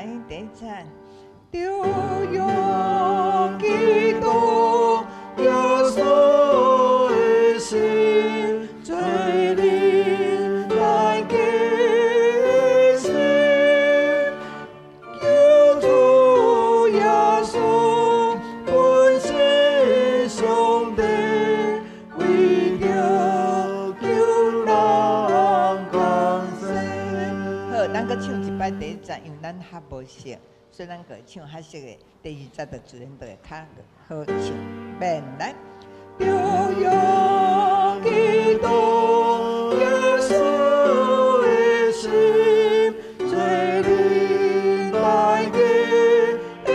來，第一節。著用基督耶穌的心，做恁大家的心，求主耶穌本是上帝，為著救人降生。好，咱閣唱一擺第一節，因為咱較無熟，所以咱閣唱較熟的。第二節就自然就會較好唱。免來，著用基督耶穌的心，做恁大家的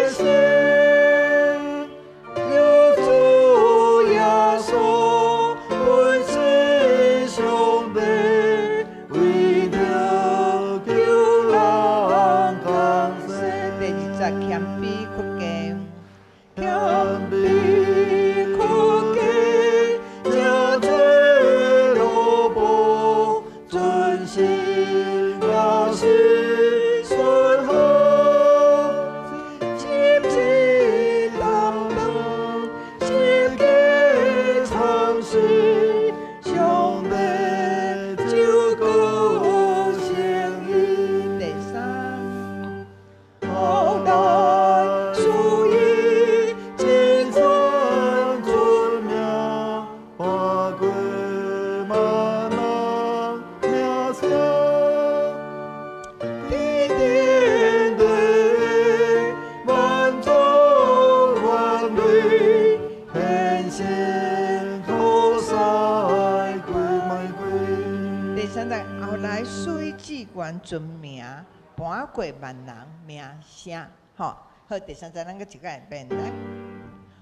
心，求主耶穌本是上帝，為著救人降生。第二節謙卑屈躬，謙卑屈躬，正做奴僕，盡心老實順服，深情擔當，十架藏死，上帝就顧成義。第三，後來賜予至尊尊名，跋過萬人名聲。天頂地萬族萬類，獻上苦賽歸玫瑰。第三節，後來賜予至懸尊名，跋過萬人名聲。吼，好，第三節咱閣一擺變來。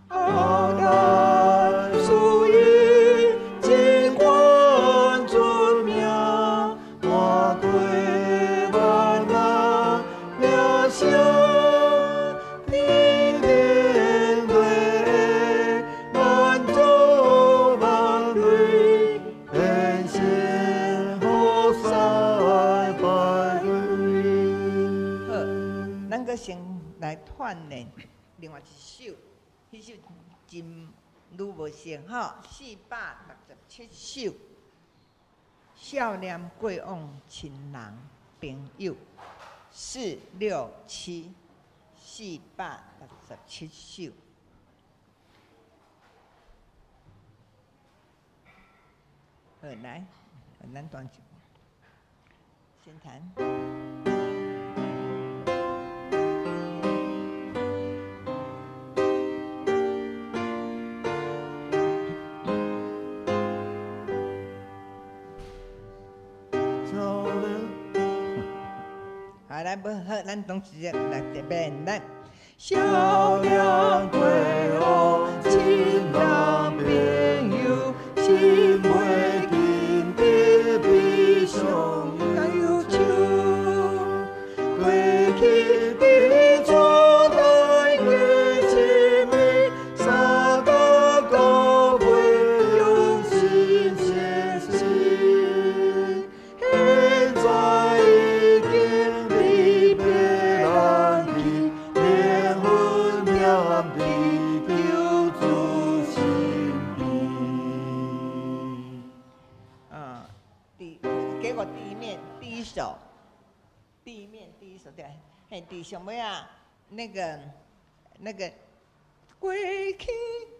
後來賜予至懸尊名，跋過萬人名聲。天頂地萬族萬類，獻上苦賽拜跪。好，咱閣先來鍛鍊另外一首，彼首真愈無熟吼，467首，笑念過往親人朋友，四六七，467首。好，來，咱彈一先彈。笑臉。好，來，無好，咱當直接來這邊來。笑臉過往親人朋友，心袂禁得悲傷憂愁。過去佇主大家親密，相共告別用心相惜。現在已經離別人去，靈魂踮佇救主身邊。給我第一面第一首，第一面第一首對，嘿，佇上尾仔那個過去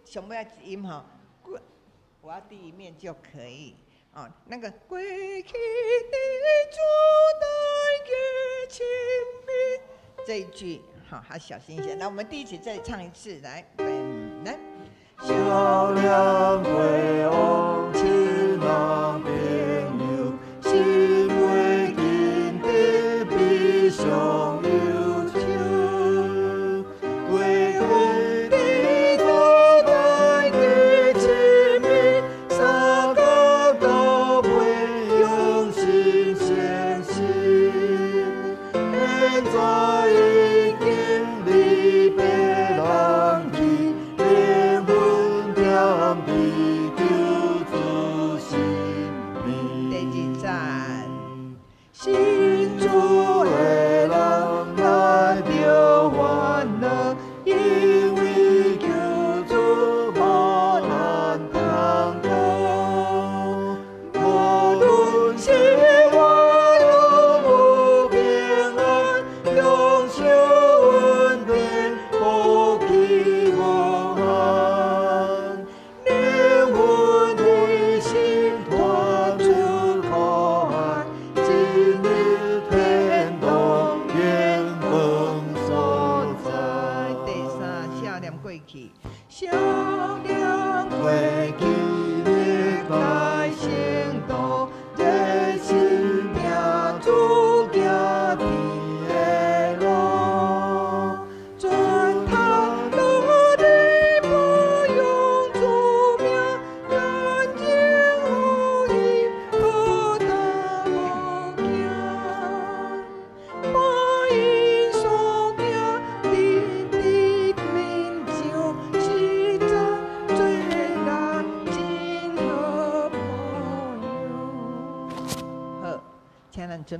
上尾仔一音吼，過我要第一面就可以哦。那個過去佇主大家親密這一句，好，還小心一些。那我們第一起再唱一次，來，來。笑臉過往親人朋友，心袂禁得悲傷憂愁。過去佇主大家親密，相共告別用心相惜。現在已經離別人去，靈魂踮佇救主身邊。第二節。信主的人，若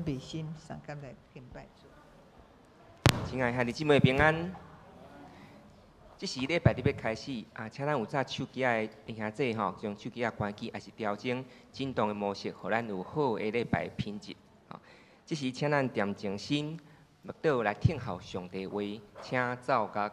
準備心，相佮來敬拜主。親愛兄弟姊妹平安。這時禮拜日欲開始啊，請咱有紮手機仔的兄弟吼，將手機仔關機，抑是調整震動的模式，予咱有好的禮拜品質。吼，這時請咱恬靜心，默禱來聽候上帝話，請奏樂。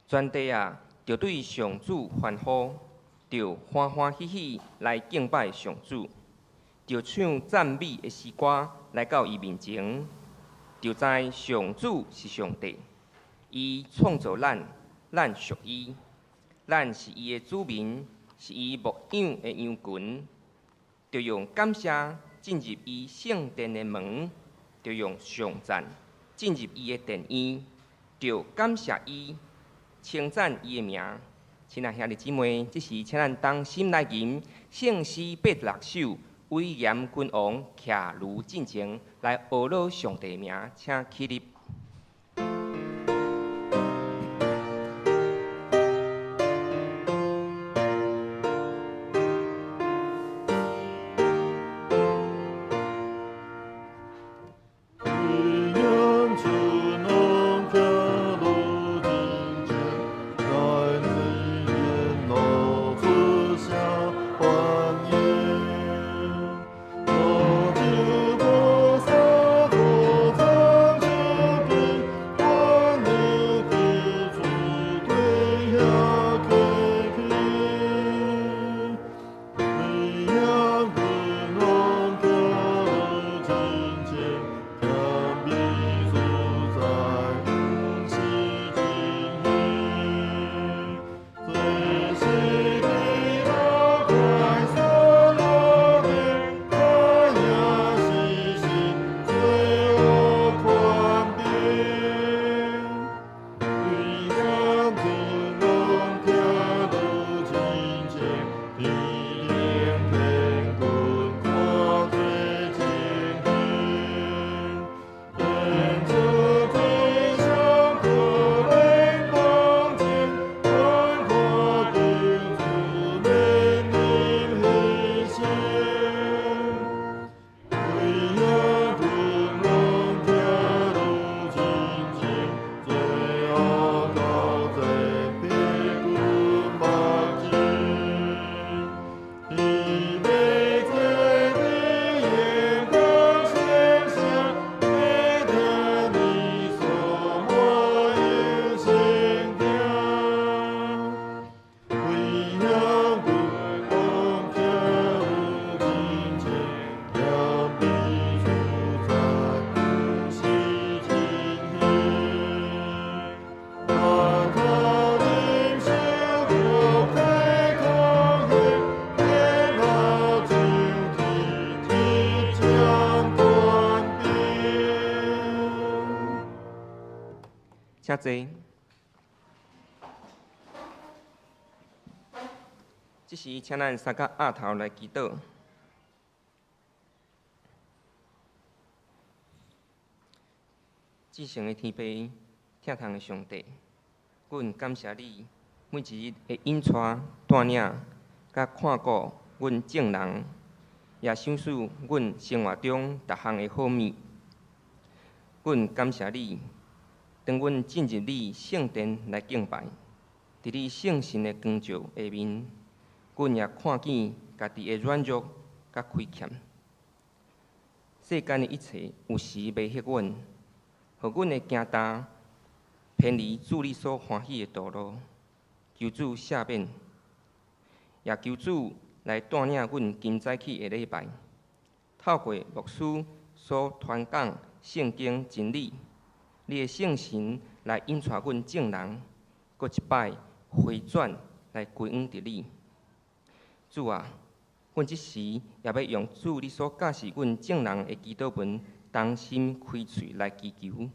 全地啊，著對上主歡呼，著歡歡喜喜來敬拜上主，著唱讚美的詩歌來到伊面前，著知上主是上帝，伊創造咱，咱屬伊，咱是伊的子民，是伊牧養的羊群，著用感謝進入伊聖殿的門，著用頌讚進入伊的殿院，著感謝伊，稱讚伊的名。親愛兄弟姊妹，這時請咱同心來吟聖詩86首，威嚴君王徛如進前，來呵咾上帝的名，請起立。請坐。這時，請咱三個額頭來祈禱。至聖的天父，疼痛的上帝，阮感謝你每一日的引帶、帶領，佮看顧阮眾人，也賞賜阮生活中逐項的好物。阮感謝你，當阮進入你聖殿來敬拜，佇你聖神的光照下面，阮也看見家己的軟弱佮虧欠。世間的一切有時迷惑阮，予阮的行動偏離主你所歡喜的道路。求主赦免，也求主來帶領阮今早起的禮拜，透過牧師所傳講聖經真理，你的聖神來引帶阮眾人，閣一擺回轉來歸向佇你。主啊，阮這時也欲用主你所教示阮眾人的祈禱文，同心開喙來祈求。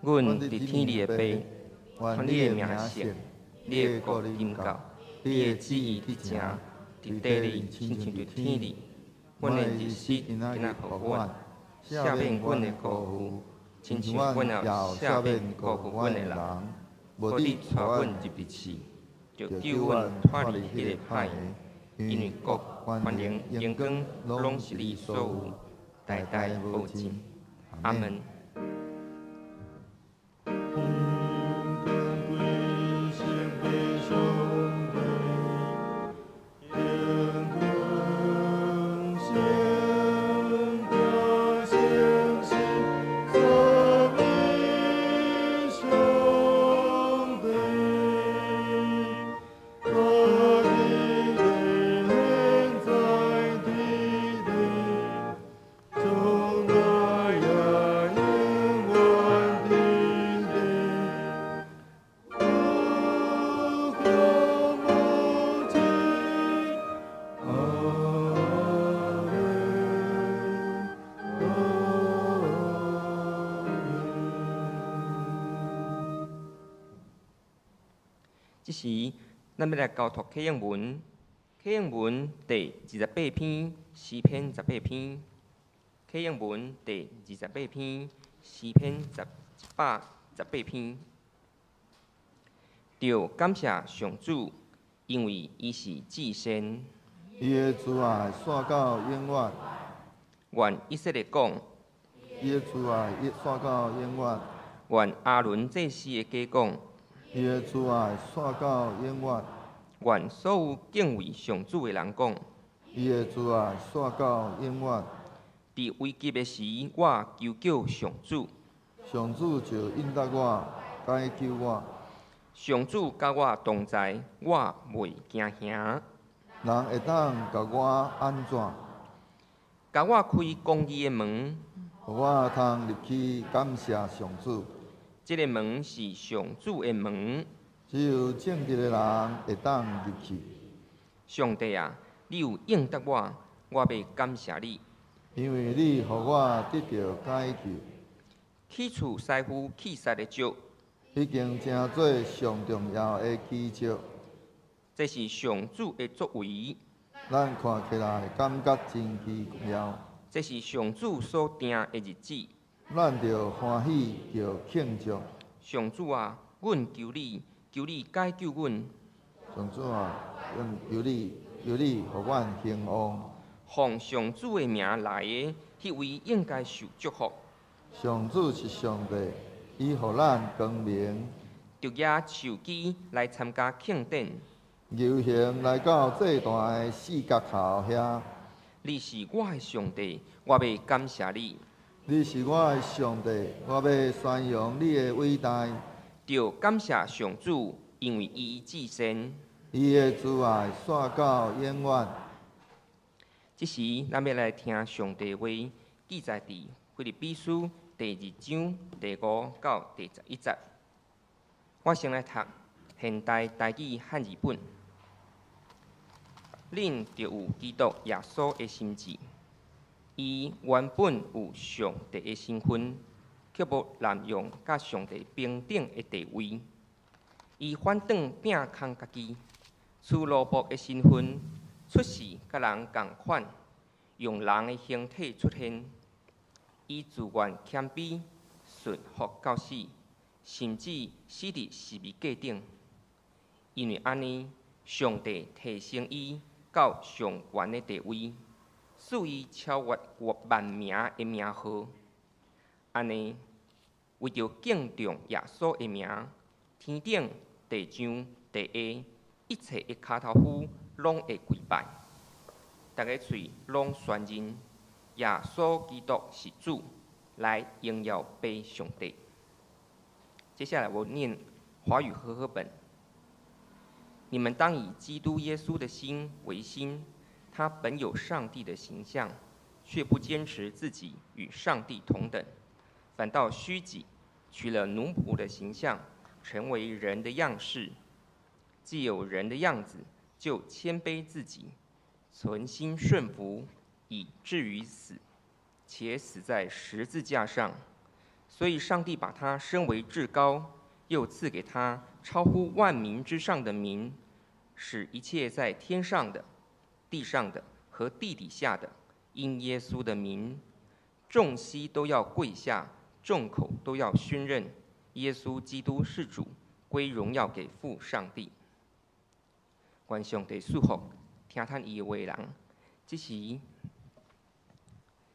阮佇天裡的父，願你的名聖，你的國臨到，你的旨意得成，佇地裡親像佇天裡。阮的日食今仔予阮，赦免阮的辜負，親像阮也赦免辜負阮的人。無得帶阮入去試，著救阮脫離彼個歹的。因為國、權能、榮光，攏是你所有，代代無盡。阿門。時，咱欲來交託啟應文，啟應文第28篇，詩篇十八篇，啟應文第二十八篇，詩篇118篇。著感謝上主，因為伊是至善。伊的慈愛紲到永遠。願以色列講。伊的慈愛紲到永遠。願亞倫祭司的家講。伊的慈愛紲到永遠。願所有敬畏上主的人講。伊的慈愛紲到永遠。佇危急的時，我求叫上主。上主就應答我，解救我。上主佮我同在，我袂驚嚇。人會當共我按怎？共我開公義的門，予我通入去感謝上主。這个門是上主的門。只有正直的人會當入去。上帝啊，你有應答我，我欲感謝你。因為你予我得著解救。起厝師傅棄殺的石，已經成做上重要的基石。這是上主的作為。咱看起來感覺真奇妙。這是上主所定的日子。咱著歡喜，著慶祝。上主啊，阮求你，求你解救阮。上主啊，阮求你，求你予阮興旺。奉上主的名來的，彼位應該受祝福。上主是上帝，伊予咱光明。著攑樹枝來參加慶典。遊行來到祭壇的四角頭遐。你是我的上帝，我欲感謝你。你是我的上帝，我欲宣揚你的偉大。著感謝上主，因為伊至善。伊的慈愛紲到永遠。這時，咱欲來聽上帝話，記載佇腓立比書第二章第5到第11節。我先來讀現代台語漢字本。恁著有基督耶穌的心志，伊原本有上帝的身份，卻無濫用佮上帝平等的地位。伊反轉摒空家己，取奴僕的身份，出世佮人仝款，用人的形體出現。伊自願謙卑，順服到死，甚至死佇十字架頂。因為按呢，上帝提升伊到上懸的地位，賜伊超越萬名的名號。按呢，為著敬重耶穌的名，天頂、地上、地下，一切的跤頭夫攏會跪拜，逐个喙攏宣認耶穌基督是主，來榮耀父上帝。接下來我念華語和合本。你們當以基督耶穌的心為心，他本有上帝的形象，卻不堅持自己與上帝同等，反倒虛己，取了奴僕的形象，成為人的樣式。既有人的樣子，就謙卑自己，存心順服，以至於死，且死在十字架上。所以上帝把他升為至高，又賜給他超乎萬民之上的名，使一切在天上的、地上的和地底下的，因耶穌的名，眾膝都要跪下，眾口都要宣認耶穌基督是主，歸榮耀給父上帝。願上帝賜福聽趁伊的話人。這時，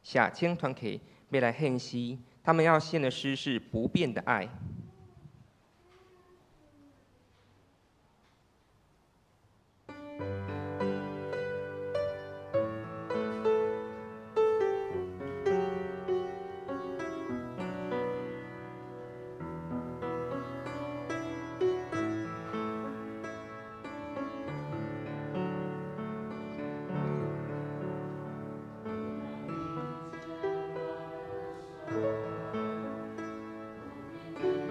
社青團契欲來獻詩，他們要獻的詩是不變的愛。不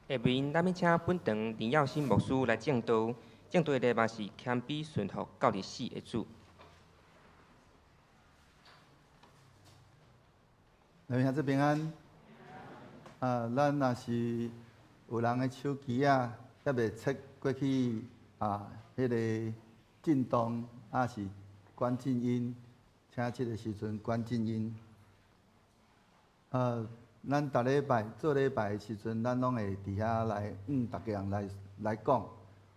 下面咱欲請本堂林耀新牧師來證道，證道的題目是謙卑順服到日死的主。來，兄弟平安。啊，咱若是有人的手機仔，猶未切過去啊，彼个震動，抑是關靜音，請這个時陣關靜音。咱逐禮拜做禮拜的時陣，咱攏會佇遐來向逐家人來講，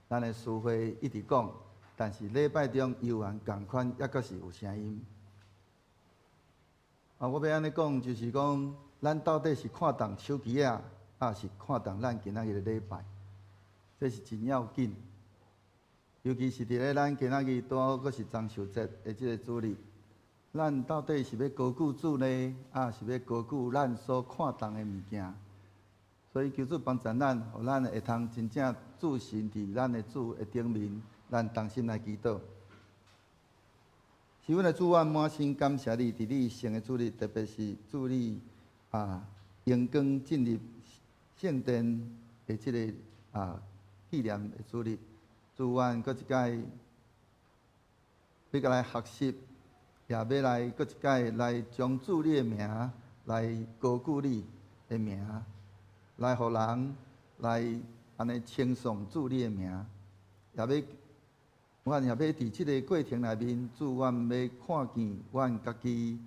咱的詞彙一直講，但是禮拜中猶原仝款，猶閣是有聲音。啊，我欲按呢講，就是講，咱到底是看重手機仔，抑是看重咱今仔日的禮拜？這是真要緊。尤其是佇咧咱今仔日拄好閣是中秋節的這個主日。咱到底是欲高舉主呢，抑是欲高舉咱所看重的物件？所以求主幫助咱，予咱會通真正注神佇咱的主的頂面，咱同心來祈禱。是阮的主，我滿心感謝你，佇你聖的主日，特別是主你啊，榮光進入聖殿的這个啊紀念的主日，主，阮閣一擺欲共來學習。也欲來閣一擺來將主你的名來高舉你的名，來予人來按呢稱頌主你的名。也欲，阮也欲佇這个過程內面，主，阮欲看見阮家己，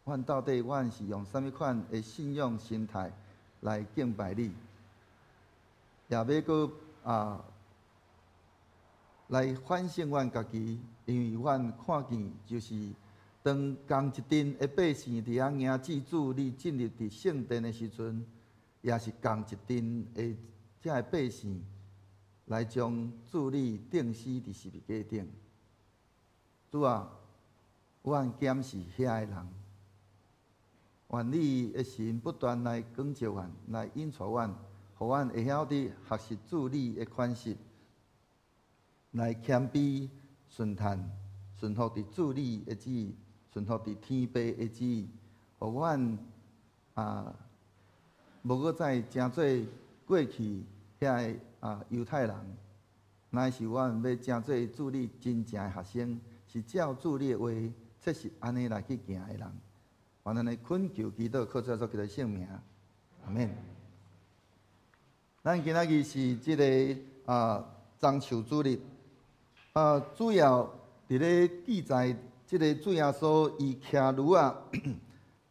阮到底阮是用啥物款的信仰心態來敬拜你。也欲閣啊來反省阮家己。因為阮看見，就是當仝一陣的百姓佇遐迎接主，你進入佇聖殿的時陣，也是仝一陣的遮个百姓來將主你釘死佇十字架頂。主啊，阮檢視遐个人，願你的神不斷來光照阮，來引導阮，予阮會曉得學習主你的款式，來謙卑。順趁順服佇主你的旨意，順服佇天父的旨意，予阮啊無閣再成做過去遐个啊猶太人，乃是阮欲成做主你真正的學生，是照主你的話，切實按呢來去行的人。願咱的懇求祈禱，靠主耶穌基督聖名，阿們。咱今仔日是這个啊中秋主日。啊，主要佇咧記載這个主耶穌伊騎驢仔，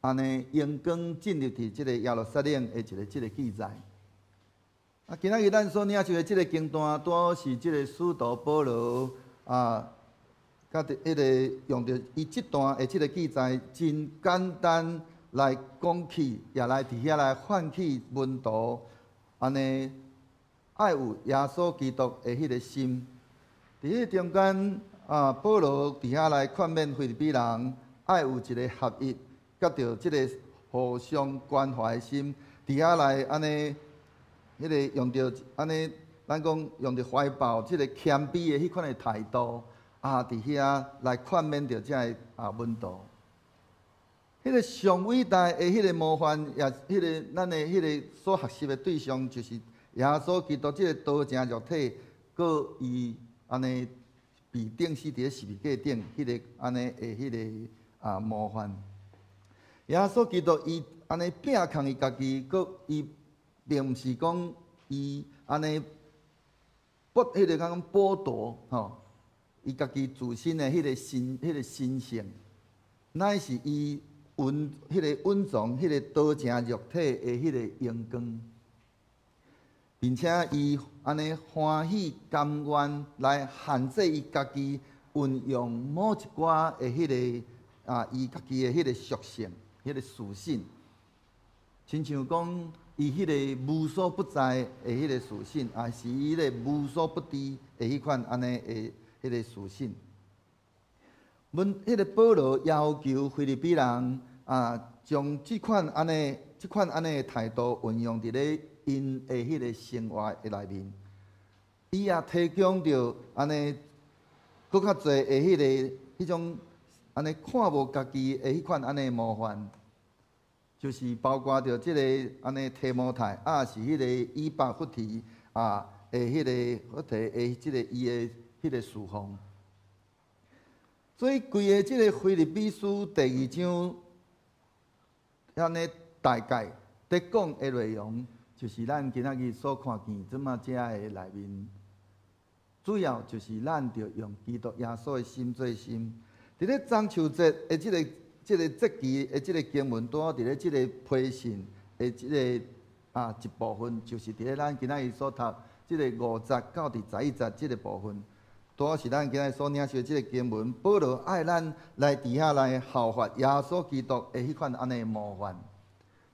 按呢榮光進入佇這个耶路撒冷的一个這个記載。啊，今仔日咱所領受的這个經段，拄好是這个使徒保羅啊，佮佇彼个用著伊這段的這个記載，真簡單來講起，也來佇遐來喚起門徒，按呢愛有耶穌基督的彼个心。佇彼中間，啊，保羅佇遐來勸勉腓立比人，愛有一个合一，佮著這个互相關懷的心，佇遐來按呢，彼个用著按呢，咱講用著懷抱這个謙卑的彼款的態度，啊，佇遐來勸勉著遮个啊門徒。彼个上偉大的彼个模範，也彼个咱的彼个所學習的對象，就是耶穌基督這个道成肉體，閣伊。按呢被釘死佇咧十字架頂，彼个按呢的彼个啊模範。耶穌基督伊按呢摒空伊家己，閣伊並毋是講伊按呢不彼个講剝奪吼，伊家己自身的彼个神彼个神性，乃是伊隱彼个隱藏彼个道成肉體的彼個榮光。並且伊按呢歡喜甘願來限制伊家己運用某一寡的彼个啊，伊家己的彼个屬性、彼个屬性，親像講伊彼个無所不在的彼个屬性，抑是伊彼个無所不知的彼款按呢的彼个屬性。阮彼个保羅要求腓立比人啊，將這款按呢、這款按呢的態度運用佇咧𪜶的彼个生活的內面，伊也提供著按呢，閣較濟的彼个彼種按呢看無家己的彼款按呢模範。就是包括著這个按呢提摩太，抑是彼个以巴弗提啊，的彼个弗提的這个伊的彼个事奉。所以規个這个腓立比書第二章，按呢大概佇講的內容，就是咱今仔日所看見這麼遮的內面，主要就是咱著用基督耶穌的心做心。佇咧中秋節的這個節期的這個經文，拄好佇咧這個批信的這个一部分，就是佇咧咱今仔日所讀這个5節到佇11節這個部分，拄好是咱今仔日所領受的這个經文。保羅愛咱來佇遐來效法耶穌基督的彼款按呢模範。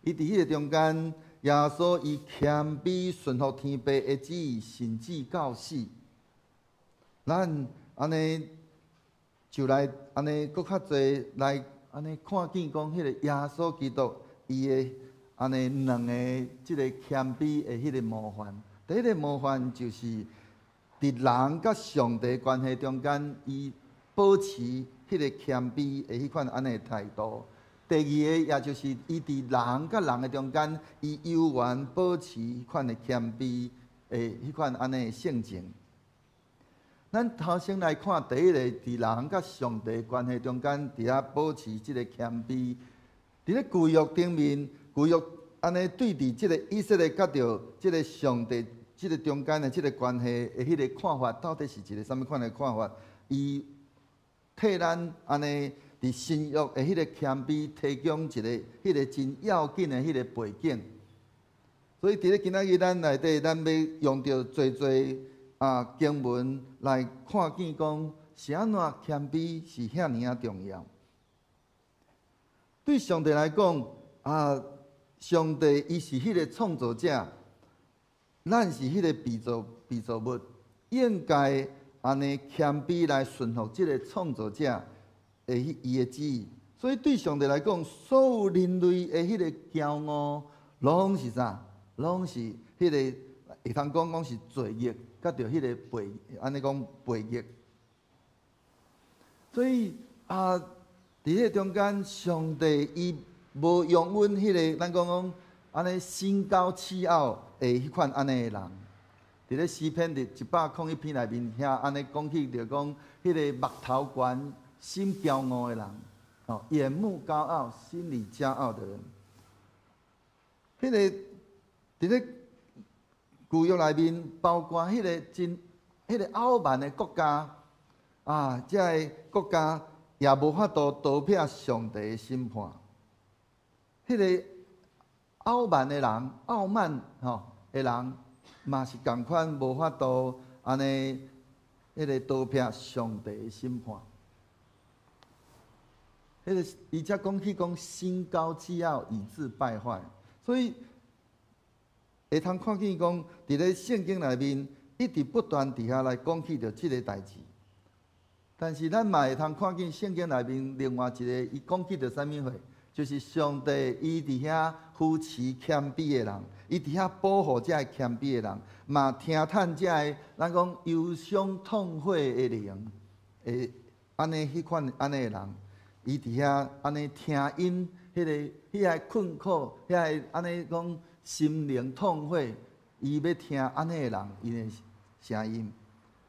伊佇彼个中間，耶穌伊謙卑順服天父的旨意，甚至到死。咱按呢就來按呢閣較濟來按呢看見講，彼个耶穌基督伊的按呢兩个這个謙卑的彼个模範。第一个模範就是佇人佮上帝關係中間，伊保持彼个謙卑的彼款按呢態度。第二个，也就是伊佇人佮人的中間，伊猶原保持彼款的謙卑的彼款按呢性情。咱頭先來看第一个，佇人佮上帝關係中間，佇遐保持這個謙卑。佇咧舊約頂面，舊約按呢對佇這個以色列佮著這个上帝這个中間的這个關係的彼个看法，到底是一个啥物款的看法？伊替咱按呢佇新約的彼个謙卑提供一个彼个真要緊的彼个背景。所以佇咧今仔日咱內底，咱欲用著濟濟經文來看見講，是按怎謙卑是遐爾仔重要。對上帝來講，上帝伊是彼个創造者，咱是彼个被造物，應該按呢謙卑來順服這个創造者的伊的旨意。所以對上帝來講，所有人類的彼个驕傲，攏是啥？攏是彼个會通講講是罪孽，佮著彼个背，按呢講背逆。所以佇彼个中間，上帝伊無容忍彼个，咱講講按呢心高氣傲的彼款按呢的人。佇咧詩篇佇101篇內面，遐按呢講起，著講彼个目頭懸、心驕傲的人，哦，眼目高傲、心裡驕傲的人。彼个佇咧舊約內面，包括彼个真、彼个傲慢的國家，這个國家也無法度逃避上帝的審判。彼个傲慢的人、傲慢吼的人，嘛是仝款無法度按呢，彼个逃避上帝的審判。彼个伊才講起講心高氣傲，以致敗壞。所以會通看見講，佇咧聖經內面一直不斷佇遐來講起著這个代誌。但是咱嘛會通看見聖經內面另外一个，伊講起著啥物貨？就是上帝伊佇遐扶持謙卑的人，伊佇遐保護這个謙卑的人，嘛聽嘆這个咱講憂傷痛悔的靈，會按呢彼款按呢的人，伊佇遐按呢聽𪜶彼个彼个困苦，彼个按呢講心靈痛悔，伊欲聽按呢的人𪜶的聲音，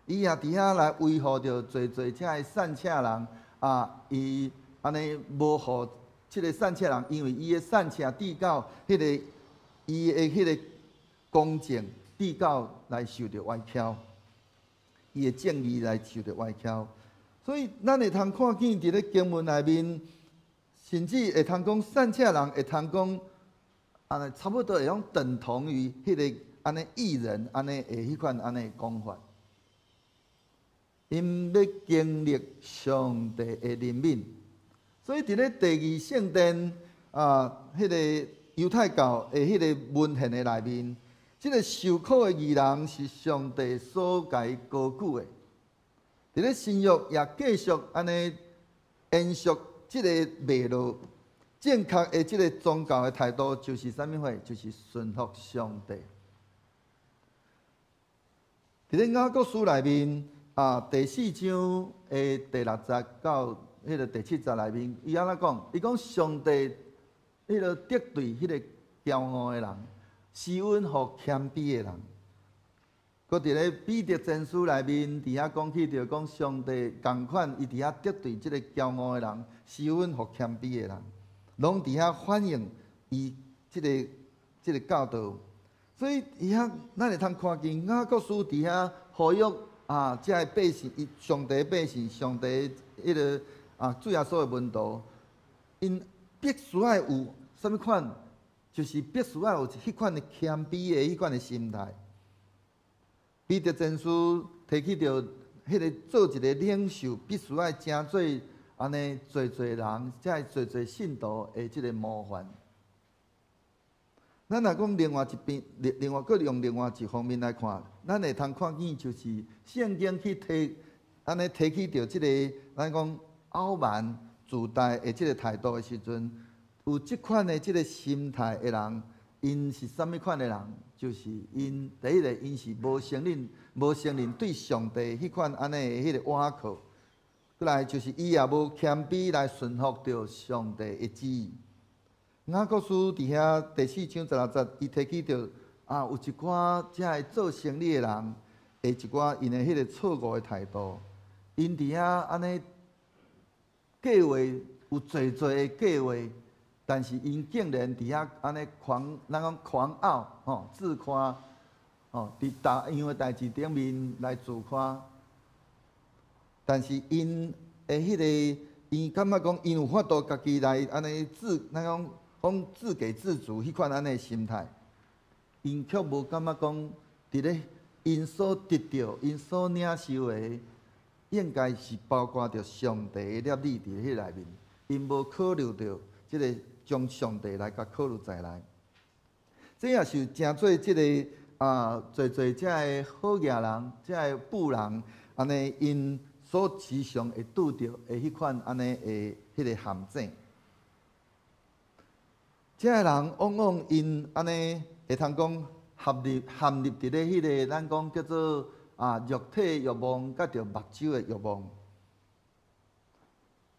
伊也佇遐來維護著濟濟這个散赤人啊，伊按呢無予這个散赤人，因為伊的散赤致到彼个伊的彼个公正，致到來受著歪曲，伊的正義來受著歪曲。所以咱會通看見佇咧經文內面，甚至會通講散赤人會通講，按呢差不多會用等同於彼个按呢義人按呢的彼款按呢講法。𪜶欲經歷上帝的憐憫，所以佇咧第二聖殿啊，彼个猶太教的彼个文獻的內面，這个受苦的義人是上帝所共伊高舉的。佇咧新約也繼續按呢延續這个脈絡，正確的這个宗教的態度就是啥物貨？就是順服上帝。佇咧雅各書內面第四章的第六節到彼个第七節內面，伊按怎講？伊講上帝彼个得罪彼个驕傲的人，施恩予謙卑的人。閣佇咧彼得前書內面，佇遐講起著講上帝仝款，伊佇遐得罪這個驕傲的人，施恩予謙卑的人，攏佇遐反映伊這個教導。所以佇遐咱會通看見雅各書佇遐呼籲啊，這个百姓，伊上帝百姓，上帝彼个啊主耶穌的門徒，𪜶必須愛有啥物款？就是必須愛有彼款的謙卑的彼款的心態。彼得前書提起著彼个做一个領袖，必須愛成做按呢濟濟人，才會濟濟信徒的這个模範。咱若講另外一邊，另外閣用另外一方面來看，咱會通看見就是聖經去提，按呢提起著這个咱講傲慢自大的這个態度的時陣，有這款的這个心態的人，𪜶是啥物款的人？就是𪜶第一个，𪜶是無承認、無承認對上帝彼款按呢的彼个倚靠。閣來就是伊也無謙卑來順服著上帝的旨意。雅各書佇遐第四章十六節，伊提起著啊，有一寡遮个做生理的人，的一寡𪜶的彼个錯誤的態度，𪜶佇遐按呢計劃有濟濟的計劃，但是𪜶竟然佇遐按呢狂，咱講狂傲吼，自誇吼，佇逐樣的代誌頂面來自誇。但是𪜶的彼个，𪜶感覺講，𪜶有法度家己來按呢自，咱講講自給自足彼款按呢心態，𪜶卻無感覺講，佇咧𪜶所得著、𪜶所領受的，應該是包括著上帝的律例佇彼內面，𪜶無考慮著這个將上帝來共考慮在內。這也是成做這个啊，濟濟遮个好額人、遮个富人，按呢𪜶所時常會拄著的彼款按呢的彼个陷阱。遮个人往往𪜶按呢會通講陷入佇咧彼个咱講叫做啊肉體欲望，佮著目睭的欲望。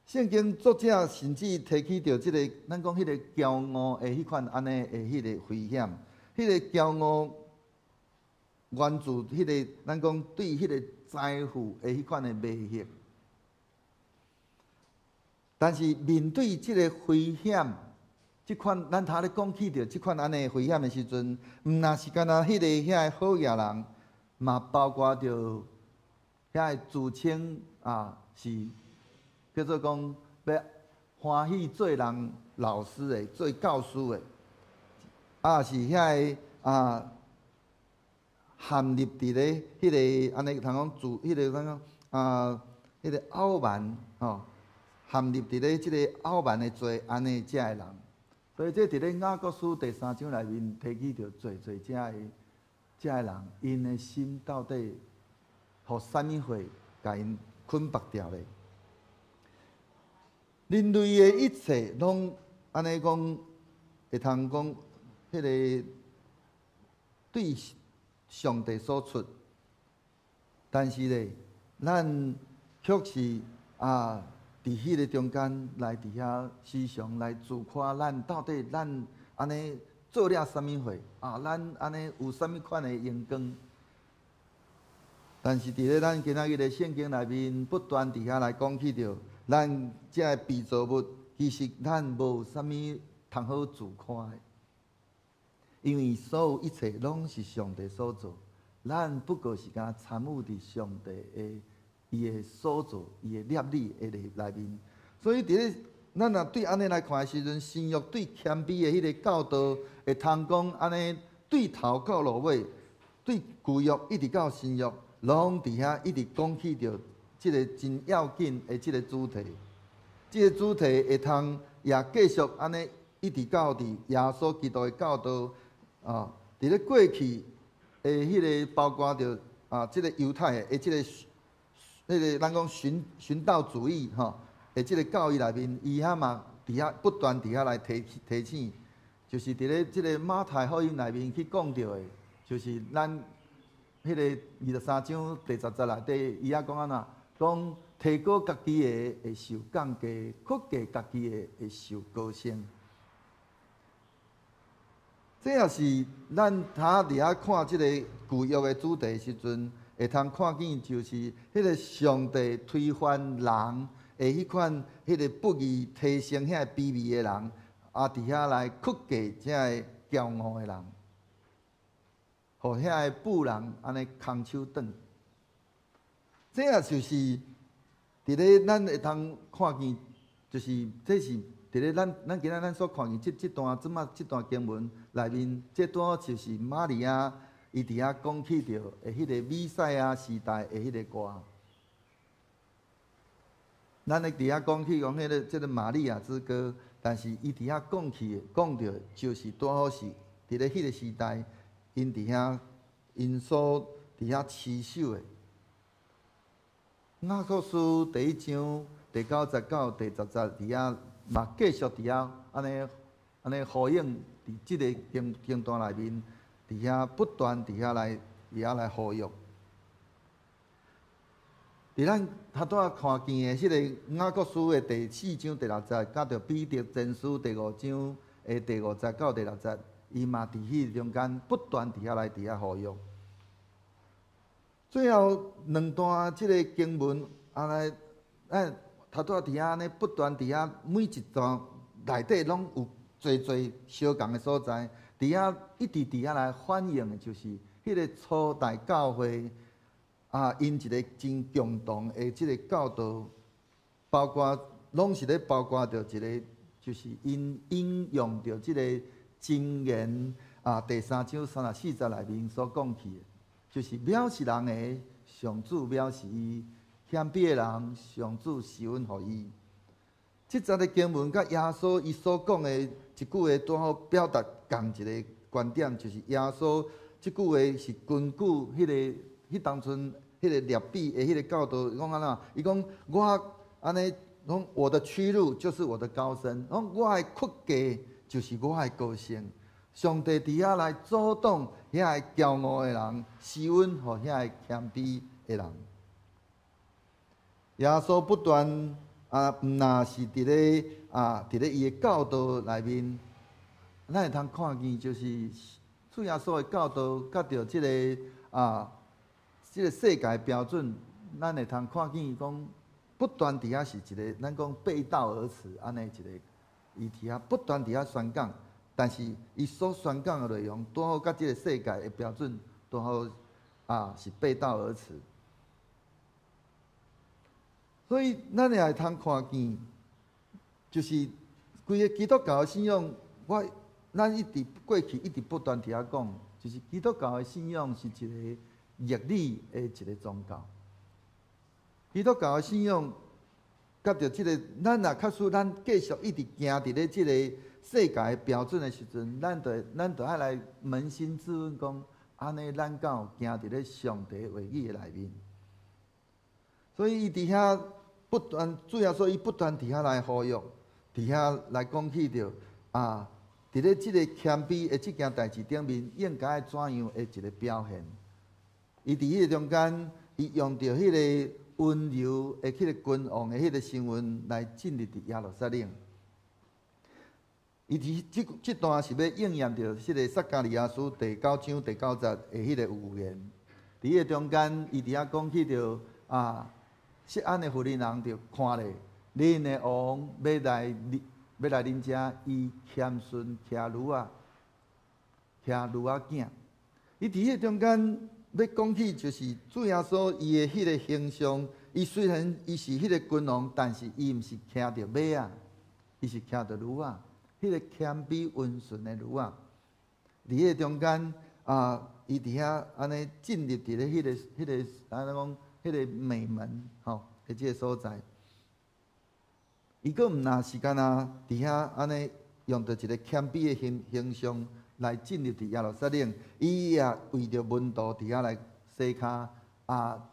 聖經作者甚至提起著這个，咱講彼个驕傲的彼款按呢的彼个危險，彼个驕傲源自彼个咱講對彼個財富的彼款的迷惑。但是面對這个危險，這款咱頭咧講起著這款按呢危險的時陣，毋若是干焦彼个遐个好額人，嘛包括著遐个自稱啊是叫做講欲歡喜做人老師的、做教師的，啊是遐个啊陷入佇咧彼个按呢通講自彼个怎講啊，彼个傲慢吼，陷入佇咧這个傲慢的罪按呢遮个人。所以這佇咧雅各書第三章內面提起著濟濟遮个人，𪜶的心到底予啥物貨共𪜶捆縛牢咧？人類的一切攏按呢講，會通講，彼个對上帝所出，但是咧，咱卻是啊，佇彼个中間來佇遐時常來自誇，咱到底咱按呢做了啥物貨啊？咱按呢有啥物款的榮光？但是佇咧咱今仔日的聖經內面，不斷佇遐來講起著，咱這个被造物，其實咱無啥物通好自誇的，因為所有一切攏是上帝所造，咱不過是干參與佇上帝的伊的所造、伊的律例的內面。所以佇咧咱若對按呢來看的時陣，新約對謙卑的彼个教導，會通講按呢對頭到落尾，對舊約一直到新約，攏佇遐一直講起著這个真要緊的這个主題。這个主題會通也繼續按呢一直到佇耶穌基督的教導啊，佇咧過去的彼个包括著啊，這个猶太的這个彼个咱講殉道主義吼的這个教義內面，伊遐嘛佇遐不斷佇遐來提醒，就是佇咧這个馬太福音內面去講著的，就是咱彼个23章第10節內底，伊遐講按怎？講提高家己的會受降低，克制家己的會受高升。這也是咱頭佇遐看這個舊約的主題時陣，會通看見就是彼個上帝推翻人的彼款彼個不義提升遐個卑微的人，啊，佇遐來屈駕這个驕傲的人，予遐个富人按呢空手轉。這也就是佇咧咱會通看見，就是這是佇咧咱今仔咱所看見這段這馬這段經文內面，這段就是瑪利亞伊佇遐講起著的彼個彌賽亞時代的彼個歌。咱咧佇遐講起講彼個這個瑪利亞之歌，但是伊佇遐講起講著就是拄好是佇咧彼個時代，𪜶佇遐𪜶所佇遐持守的。雅各書第一章第九節到第十節佇遐嘛繼續佇遐按呢按呢呼應佇這个經段內面，佇遐不斷佇遐來呼籲。佇咱頭拄仔看見的彼个雅各書的第四章第六節，佮著彼得前書第五章的第五節到第六節，伊嘛佇彼中間不斷佇遐呼籲。最後兩段這个經文，按呢，咱頭拄仔佇遐按呢不斷佇遐每一段內底攏有濟濟相仝的所在，佇遐一直佇遐來反映的，就是彼个初代教會啊，𪜶一个真共同的這个教導，包括攏是咧包括著一个，就是𪜶引用著這個箴言啊，第三章三十四節內面所講起的。就是藐視人的，上主藐視伊；謙卑的人，上主施恩予伊。這節的經文佮耶穌伊所講的一句話，拄好表達仝一个觀點，就是耶穌這句話是根據彼个彼當陣彼个拉比的彼个教導講按怎？伊講我按呢講，我的屈辱就是我的高升，講我的屈駕就是我的高升。上帝佇遐來阻擋遐个驕傲的人，施恩予遐個謙卑的人。耶穌不斷啊，毋若是佇咧伊的教導內面，咱會通看見，就是主耶穌的教導，佮著這個世界標準，咱會通看見講不斷佇遐是一个，咱講背道而馳按呢一个，伊佇遐不斷佇遐宣講。但是，伊所宣講的內容，拄好佮這個世界的標準，拄好啊是背道而馳。所以，咱也會通看見，就是規个基督教的信仰，咱一直過去一直不斷佇遐講，就是基督教的信仰是一个逆理的一个宗教。基督教的信仰，佮著這个，咱若假使咱繼續一直行佇咧這个世界的標準的時陣，咱就愛來捫心自問講，按呢咱敢有行佇咧上帝話語的內面？所以伊佇遐不斷，主耶穌伊不斷佇遐來呼籲，佇遐來講起著啊，佇咧這個謙卑的這件代誌頂面，應該怎樣的一个表現？伊佇彼個中間，伊用著彼个溫柔的彼個君王的彼個身份來進入佇耶路撒冷。伊佇這段是欲應驗著彼个撒迦利亞書第九章第九節的彼個預言。佇彼個中間，伊佇遐講起著啊，錫安的婦人人就看咧，恁的王欲來恁遮，伊謙順騎驢仔，騎驢仔囝。伊佇彼個中間欲講起，就是主耶穌伊的彼个形象。伊雖然伊是彼個君王，但是伊毋是騎著馬仔，伊是騎著驢仔。彼个謙卑溫順的驢仔，佇彼個中間啊，伊佇遐按呢進入佇咧彼個按呢講，彼个美門吼的這个所在。伊閣毋若是干焦佇遐按呢用著一个謙卑的形象來進入佇耶路撒冷，伊也為著門徒佇遐來洗跤啊，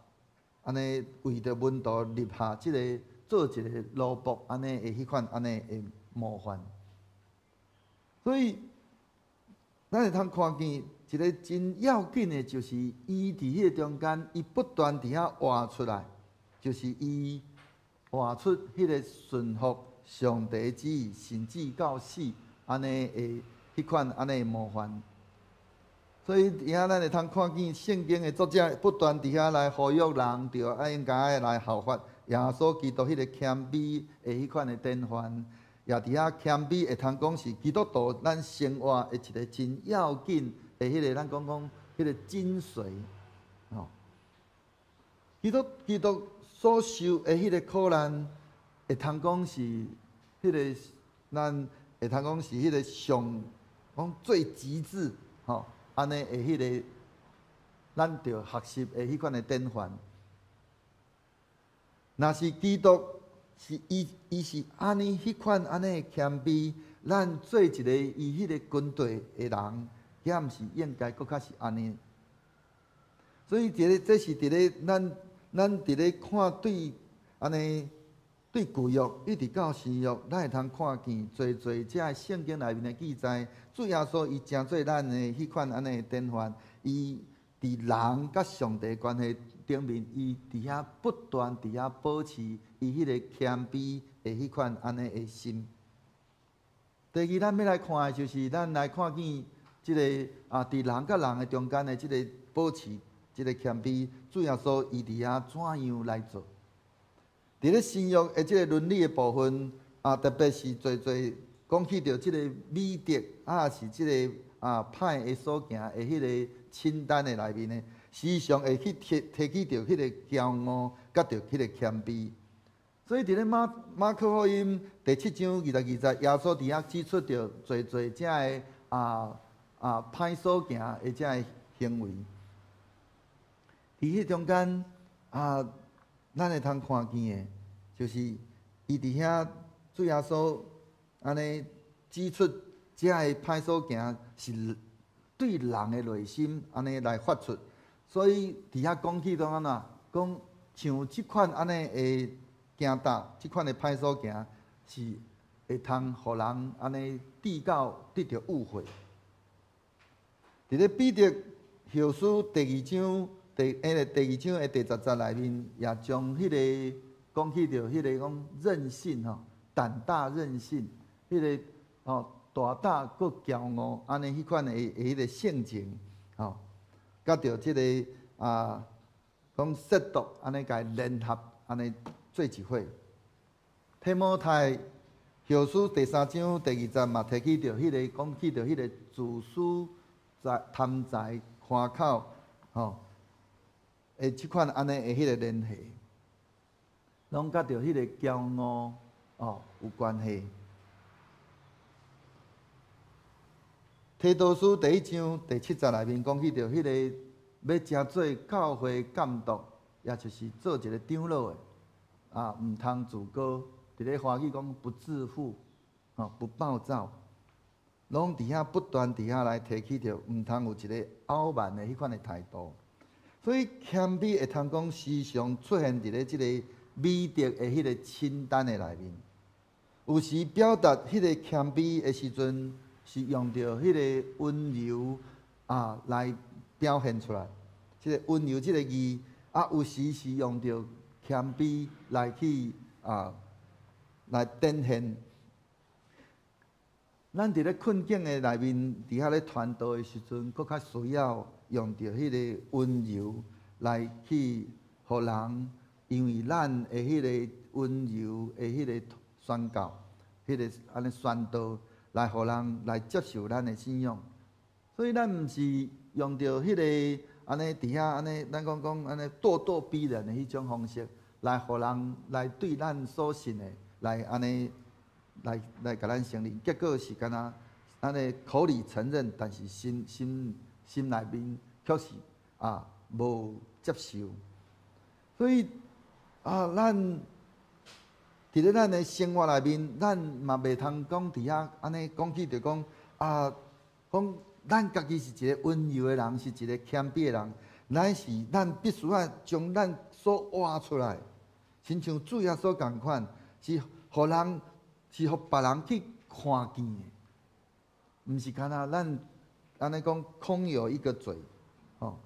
按呢為著門徒立下這个做一个奴僕按呢的彼款按呢的模範。所以，咱會通看見一个真要緊的，就是伊佇彼个中間，伊不斷佇遐活出來，就是伊活出彼个順服上帝旨意，甚至到死，按呢的彼款按呢模範。所以佇遐咱會通看見聖經的作者不斷佇遐來呼籲人，著愛應該來效法耶穌基督彼个謙卑的彼款的典範。也佇遐謙卑會通講是基督徒咱生活的一个真要緊的彼个，咱講講彼个精髓。吼，基督所受的彼个苦難，會通講是彼个咱會通講是彼个上講最極致，吼，按呢的彼个咱著學習的彼款的典範。若是基督是伊是按呢彼款按呢的謙卑，咱做一个伊彼个軍隊的人，敢毋是應該閣較是按呢？所以佇咧這是佇咧咱佇咧看對按呢對舊約一直到新約，咱會通看見濟濟這聖經內面的記載，主耶穌伊成做咱的彼款按呢的典範，伊佇人佮上帝關係頂面，伊佇遐不斷佇遐保持伊彼个謙卑的彼款按呢的心。第二，咱欲來看的就是咱來看見這个啊，佇人佮人的中間的這个保持這个謙卑，主耶穌伊佇遐怎樣來做？佇咧新約的這个倫理的部分啊，特別是濟濟講起著這个美德啊，是這个啊歹的所行的彼个清單的內面呢，時常會去提起著彼个驕傲，佮著彼个謙卑。所以佇咧馬可福音第七章22節，耶穌佇遐指出著濟濟這个歹所行的這个行為。佇彼中間啊，咱會通看見的，就是伊佇遐主耶穌按呢指出，這个歹所行是對人的內心按呢來發出，所以佇遐講起講按怎，講像這款按呢的行踏，這款的歹所行是會通予人按呢得到得著誤會。佇咧彼得後書第二章的第10節內面，也將彼个講起著彼个講任性吼，膽大任性，彼个吼大膽閣驕傲，按呢彼款的彼个性情，吼，佮著這个啊，講嫉妒按呢共伊聯合按呢做一伙。提摩太後書第三章第二節嘛提起著彼个講起著彼个自私、財貪財、誇口，吼，的這款按呢的彼个聯繫，攏佮著彼个驕傲哦有關係。提多書第一章第七節內面講起著彼个欲成做教會監督，也就是做一个長老的，啊，毋通自高，佇咧華語講不自負，吼，不暴躁，攏佇遐不斷佇遐來提起著，毋通有一个傲慢的彼款的態度。所以謙卑會通講時常出現佇咧這个美德的彼个清單的內面。有時表達彼个謙卑的時陣，是用著彼个溫柔啊來表現出來。這个溫柔這个字啊，有時是用著謙卑來去啊來展現。咱佇咧困境的內面，佇遐咧傳道的時陣，閣較需要用著彼个溫柔來去予人，因為咱的彼个溫柔的彼个宣教，彼个按呢宣道，來予人來接受咱的信仰。所以咱毋是用著彼个按呢佇遐按呢，咱講講按呢咄咄逼人的彼種方式，來予人來對咱所信的來按呢來共咱承認，結果是敢若按呢口裡承認，但是心內面卻是啊無接受。所以啊，咱佇咧咱的生活內面，咱嘛袂通講佇遐按呢講起著講啊，講咱家己是一个溫柔的人，是一个謙卑的人。乃是咱必須愛將咱所活出來，親像主耶穌仝款，是予人是予別人去看見的，毋是干焦咱按呢講空有一個嘴，吼。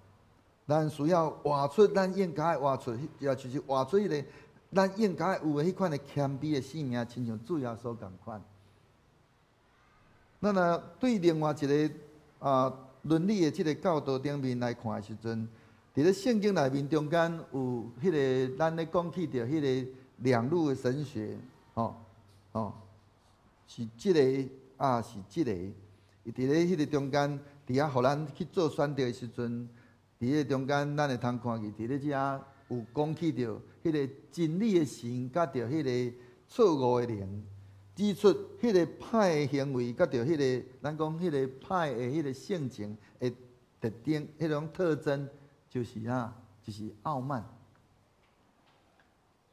咱需要活出咱應該活出，也就是活出彼个咱應該有的彼款的謙卑的生命，親像主耶穌仝款。咱若對另外一个倫理的這个教導頂面來看的時陣，佇咧聖經內面中間有彼个咱咧講起著彼个兩路的神學，吼吼，是這个啊，是這个。伊佇咧彼个中間，佇遐予咱去做選擇的時陣，佇彼个中間，咱會通看見佇咧遮有講起著彼个真理的神，佮著彼個錯誤的靈，指出彼个歹的行為，佮著彼个咱講彼個歹的彼個性情的特徵，彼種特徵就是啥？就是傲慢。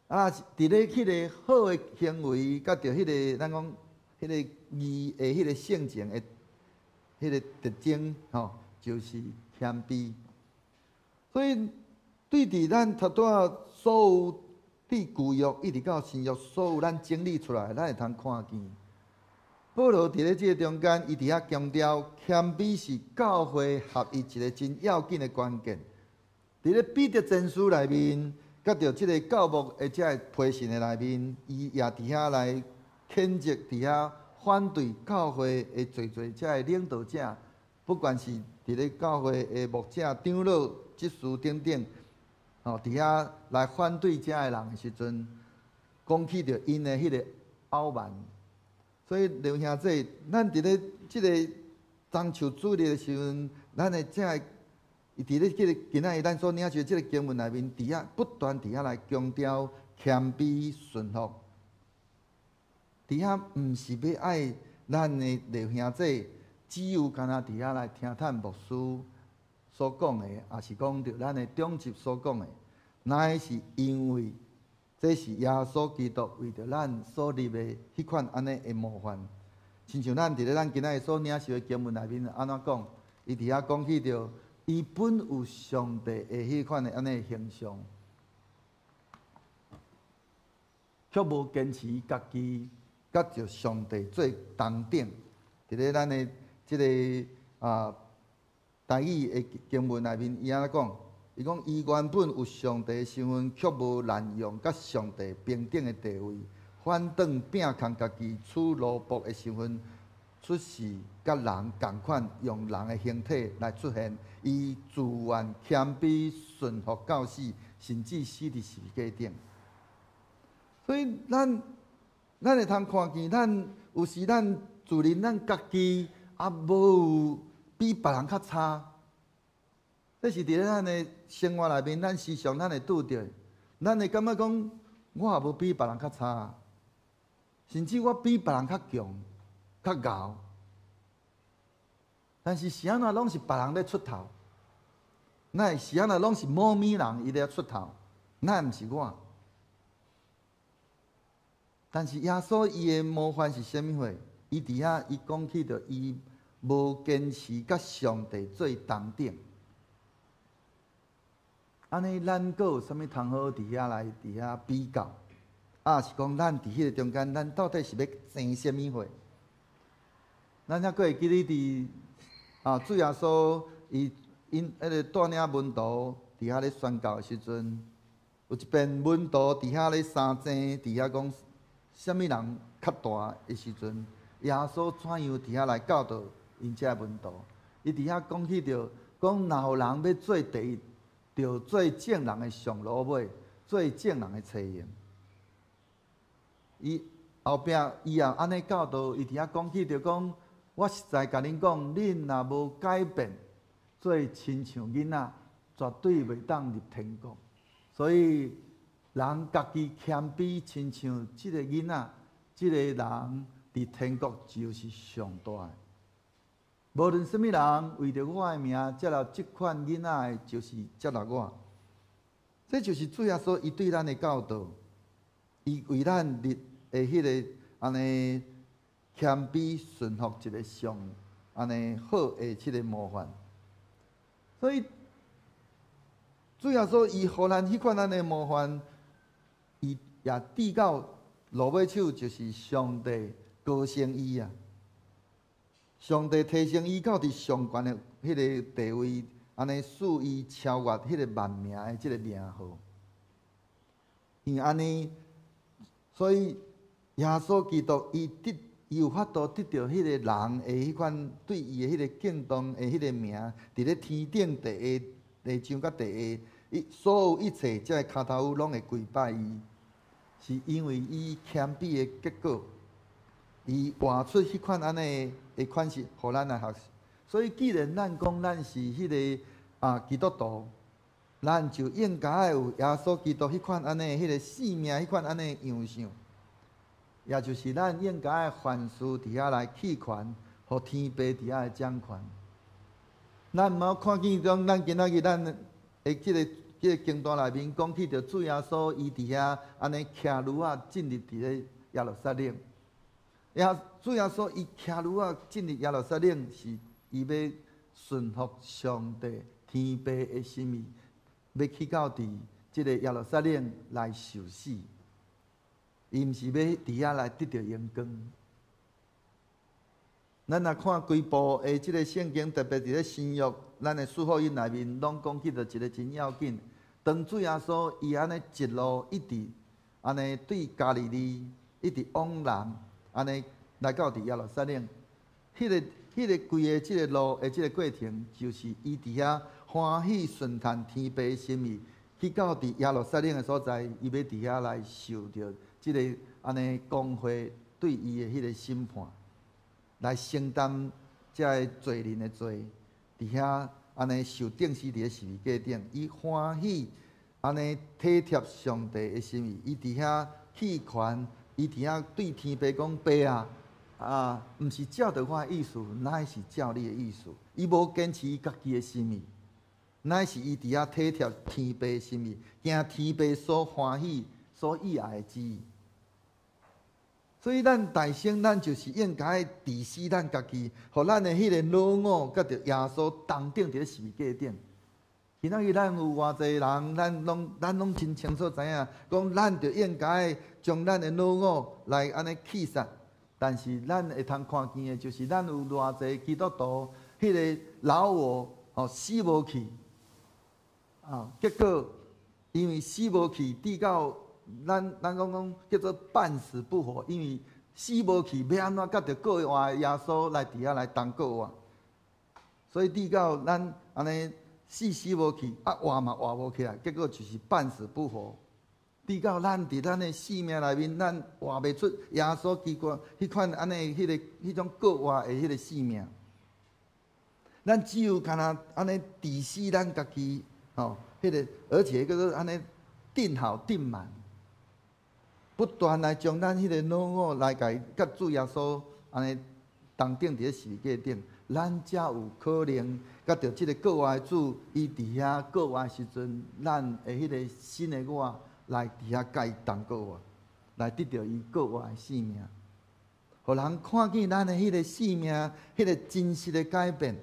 啊，佇咧彼个好的行為，佮著彼个咱講彼個義的彼個性情的彼個特徵，吼，就是謙卑。所以對佇咱頭拄仔所有佇舊約一直到新約，所有咱整理出來，咱會通看見。保羅佇咧這个中間，伊佇遐強調謙卑是教會合一一个真要緊的關鍵。佇咧彼得前書內面，佮著這个教牧的這个培訓的內面，伊也佇遐來譴責，佇遐反對教會的濟濟這个領導者，不管是佇咧教會的牧者、長老、執事等等，吼，佇遐來反對這个人的時陣，講起著𪜶的彼个傲慢。所以劉兄弟，咱佇咧這个棕樹主日的時陣，咱的這个伊佇咧這个今仔日咱所領受這个經文內面，佇遐不斷佇遐來強調謙卑順服。佇遐毋是欲愛咱的弟兄姊只有干焦佇遐來聽趁牧師所講的，抑是講著咱的長執所講的，乃是因為這是耶穌基督為著咱所立的彼款按呢的模範。親像咱佇咧咱今仔日所領受的經文內面按怎講？伊佇遐講起著，伊本有上帝的彼款的按呢形象，卻無堅持家己佮著上帝做同等。佇咧咱的這个台語的經文內面，伊按怎講？伊講伊原本有上帝的身份，卻無濫用佮上帝平等的地位，反轉摒空家己，取奴僕的身份，出世佮人仝款，用人的形體來出現。伊自願謙卑順服到死，甚至死佇十字架頂。所以咱咱會通看見，咱有時咱自認咱家己也無有比別人較差。這是佇咧咱的生活內面，咱時常咱會拄著，咱會感覺講，我也無比別人較差，甚至我比別人較強、較𠢕。但是是按怎攏是別人咧出頭？那是按怎攏是某物人伊咧出頭？那毋是我？但是耶穌伊的模範是啥物貨？伊佇遐伊講起著伊無堅持佮上帝做同等。按呢，咱閣有啥物通好佇遐來佇遐比較？抑是講咱佇彼个中間，咱到底是欲爭啥物貨？咱猶閣會記得佇主耶穌伊𪜶彼个帶領門徒佇遐咧宣教的時陣，有一遍門徒佇遐咧相爭，佇遐講啥物人較大的時陣，耶穌怎樣佇遐來教導𪜶這个門徒？伊佇遐講起著講，若有人欲做第一，著做眾人的上鱸尾，做眾人的差役。伊後壁伊也按呢教導，伊佇遐講起著講，我實在共恁講，恁若無改變，做親像囡仔，絕對袂當入天國。所以人家己謙卑，親像這个囡仔，這个人佇天國就是上大的。無論啥物人為著我的名接納這款囡仔的，就是接納我。這就是主耶穌伊對咱的教導，伊為咱立的彼个按呢謙卑順服一個上按呢好的這个模範。所以主耶穌伊予咱彼款按呢模範，伊也直到落尾手就是上帝高升伊啊。上帝提升伊到佇上懸的彼个地位，按呢賜伊超越彼个萬名的這个名號。因按呢，所以耶穌基督伊得伊有法度得著彼個人的彼款對伊的彼個敬重的彼個名，佇咧天頂地下、地上佮地下，伊所有一切這个跤頭趺攏會跪拜伊，是因為伊謙卑的結果，伊活出彼款按呢的款式，予咱來學習。所以，既然咱講咱是彼個基督徒，咱就應該愛有耶穌基督彼款按呢彼個生命，彼款按呢樣相。也就是咱應該愛凡事佇遐來棄權，予天父佇遐來掌權。咱毋好看見講，咱今仔日咱的這個經段內面講起著主耶穌，伊佇遐按呢騎驢仔進入佇咧耶路撒冷。主耶穌伊騎驢仔進入耶路撒冷，是伊欲順服上帝天父的心意，欲去到佇這個耶路撒冷來受死。伊毋是欲佇遐來得著榮光。咱若看規部的這個聖經，特別佇咧新約，咱的四福音內面，攏講起著一個真要緊。當主耶穌伊按呢一路一直按呢對加利利一直往南，按呢來到佇耶路撒冷，彼個規個這個路的這個過程，就是伊佇遐歡喜順從天父的心意，去到佇耶路撒冷的所在，伊欲佇遐來受著這個按呢公會對伊的彼個審判，來承擔這个罪人的罪，佇遐按呢受釘死佇咧十字架頂，伊歡喜按呢體貼上帝的心意，伊佇遐棄權，伊佇遐對天父講：爸啊，毋是照著我的意思，乃是照你的意思。伊無堅持伊家己的心意，乃是伊佇遐體貼天父的心意，行天父所歡喜、所喜愛的旨意。所以咱大聖，咱就是應該治死咱家己，予咱的彼個老我，佮著耶穌同釘佇咧十字架頂。今仔日咱有偌濟人，咱攏真清楚知影，講咱就應該將咱的老我來按呢棄殺。但是咱會通看見的，就是咱有偌濟基督徒，彼個老我吼死無去，結果因為死無去，直到咱講叫做半死不活，因為死無去，欲按怎佮著過活的耶穌來佇遐來同過活？所以直到咱按呢死死無去，活嘛活無起來，結果就是半死不活。直到咱佇咱的生命內面，咱活袂出耶穌基督彼款按呢彼個彼種過活的彼個生命。咱只有干焦按呢治死咱家己，吼，彼個而且閣閣按呢釘好釘滿，不斷來將咱彼個老我來共佮主耶穌按呢同釘佇咧十字架頂，咱才有可能佮著這個過活的主，伊佇遐過活的時陣，咱的彼個新的我來佇遐佮伊同過活，來得著伊過活的生命，予人看見咱的彼個生命，彼個真實的改變。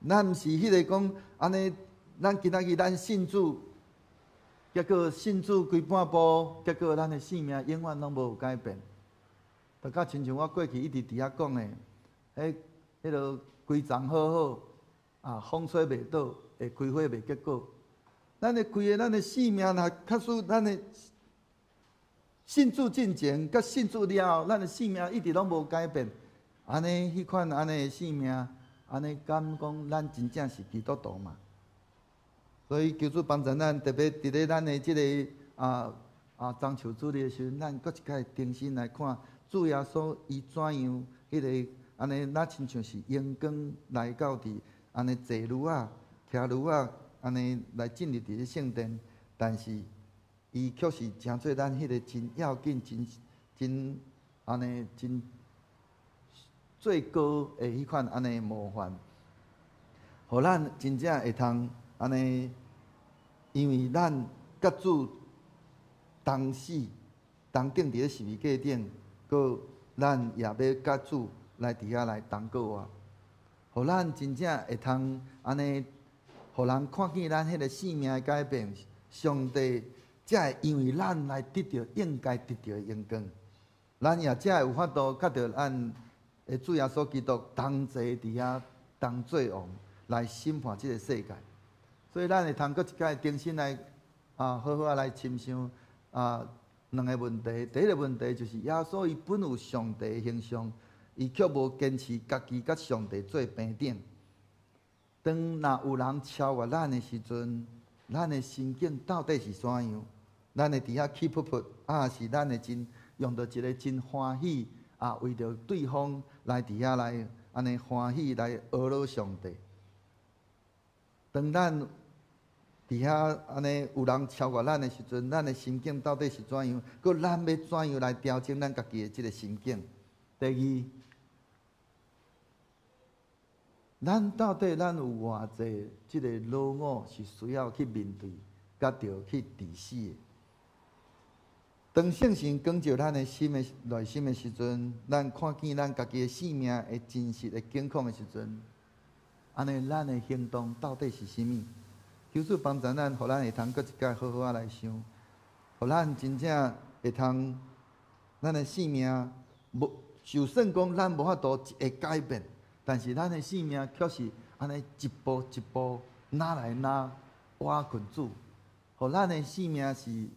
咱毋是彼個講按呢，咱今仔日咱信主，結果信主規半步，結果咱的生命永遠攏無改變。就佮親像我過去一直佇遐講的，彼个規叢好好，風吹袂倒，會開花袂結果。咱的規个咱的生命，若假使咱的信主進前，佮信主了後，咱的生命一直攏無改變，按呢，彼款按呢的生命，按呢敢講咱真正是基督徒嘛？所以求主幫助咱，特別佇咧咱的這個棕樹主日的時陣，咱閣一擺重新來看主耶穌伊怎樣彼個按呢，若親像是榮光來到佇按呢坐驢仔、騎驢仔按呢來進入佇咧聖殿，但是伊卻是成做咱彼個真要緊、真真按呢真最高的彼款按呢模範，予咱真正會通按呢，因為咱佮主同死、同釘佇咧十字架頂，閣咱也欲佮主來佇遐來同過活，予咱真正會通按呢，予人看見咱彼個生命的改變，上帝才會因為咱來得著應該得著的榮光，咱也才會有法度佮著咱的主耶穌基督同齊佇遐同做王，來審判這個世界。所以咱會通閣一擺重新來好好仔來深想。兩个问题。第一个问题就是耶稣伊本有上帝的形象，伊卻無堅持家己佮上帝做平等。當若有人超越咱的時陣，咱的心境到底是怎樣？咱會佇遐氣噗噗，抑是咱會真用著一个真歡喜啊，為著對方來佇遐來按呢歡喜來呵咾上帝。當咱佇遐按呢有人超越咱的時陣，咱的心境到底是怎樣？閣咱欲怎樣來調整咱家己的這个心境？第二，咱到底咱有偌濟這个老我是需要去面對，佮著去治死的？當聖神光照咱的心的內心的時陣，咱看見咱家己的生命的真實的境況的時陣，按呢咱的行動到底是啥物？求主幫助咱，予咱會通閣一擺好好仔來想，予咱真正會通，咱的生命無，就算講咱無法度一下改變，但是咱的生命卻是按呢一步一步，哪來哪倚近主，予咱的生命是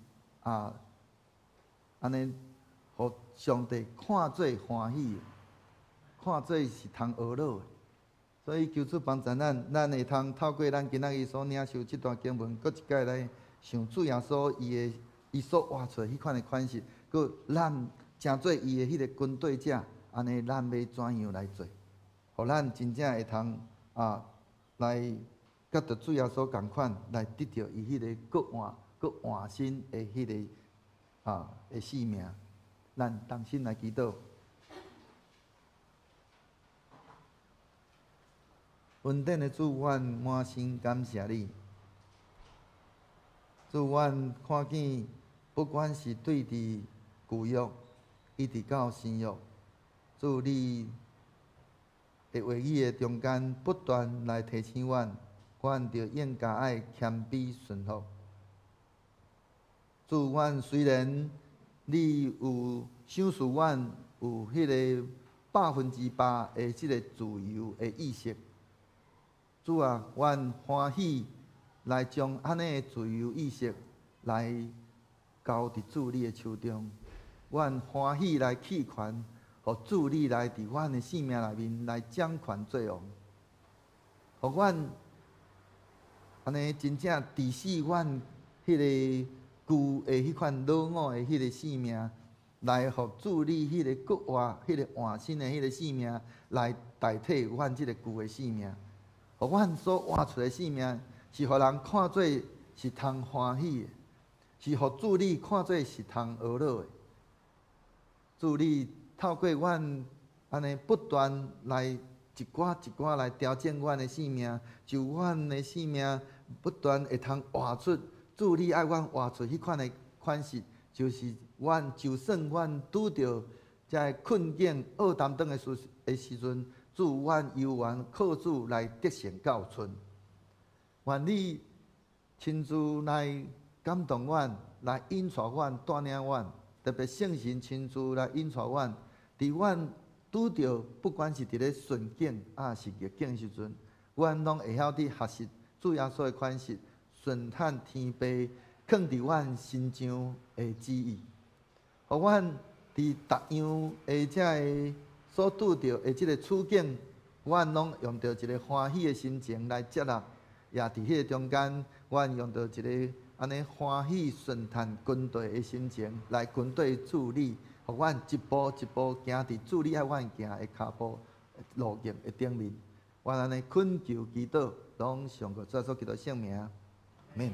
啊，按呢，予上帝看做歡喜的，看做是通呵咾的。所以求主幫助咱，咱會通透過咱今仔日所領受這段經文，閣一擺來想主耶穌伊的伊所活出彼款的款式，閣咱成做伊的彼个跟隨者，按呢咱欲怎樣來做？予咱真正會通啊來佮著主耶穌仝款，來得著伊彼个閣換閣換新的彼个啊的生命。咱同心來祈禱。恩典的主，阮滿心感謝你。主，阮看見，不管是對佇舊約，一直到新約，主你的話語的中間，不斷來提醒阮，阮著應該愛謙卑順服。主，阮雖然你有賞賜阮有彼个100%的這个自由的意識。主啊，阮歡喜來將按呢的自由意識來交佇主你的手中。阮歡喜來棄權，予主你來佇阮的生命內面來掌權做王，予阮按呢真正治死阮彼个舊的彼款老我的彼个生命，來予主你彼个閣活、彼个換新的彼个生命來代替阮這个舊的生命。予阮所活出的生命，是予人看做是通歡喜的，是予主你看做是通呵咾的。主你透過阮按呢不斷來一寡一寡來調整阮的生命，就阮的生命不斷會通活出主你愛阮活出彼款的款式，就是阮就算阮拄著這个困境、惡擔當的時陣。主，阮猶原靠主來得勝到盡。願你親自來感動阮，來引帶阮、帶領阮，特別聖神親自來引帶阮。佇阮拄著不管是佇咧順境抑是逆境時陣，阮攏會曉佇學習主耶穌的款式，順趁天父囥佇阮身上的旨意，予阮佇逐樣的這个所拄著的這个處境，阮攏用著一个歡喜的心情來接納，也佇彼個中間，阮用著一个按呢歡喜順趁跟隨的心情來跟隨主你，予阮一步一步行佇主你愛阮行的跤步路徑的頂面。阮按呢懇求祈禱，攏奉主耶穌基督聖名，阿們。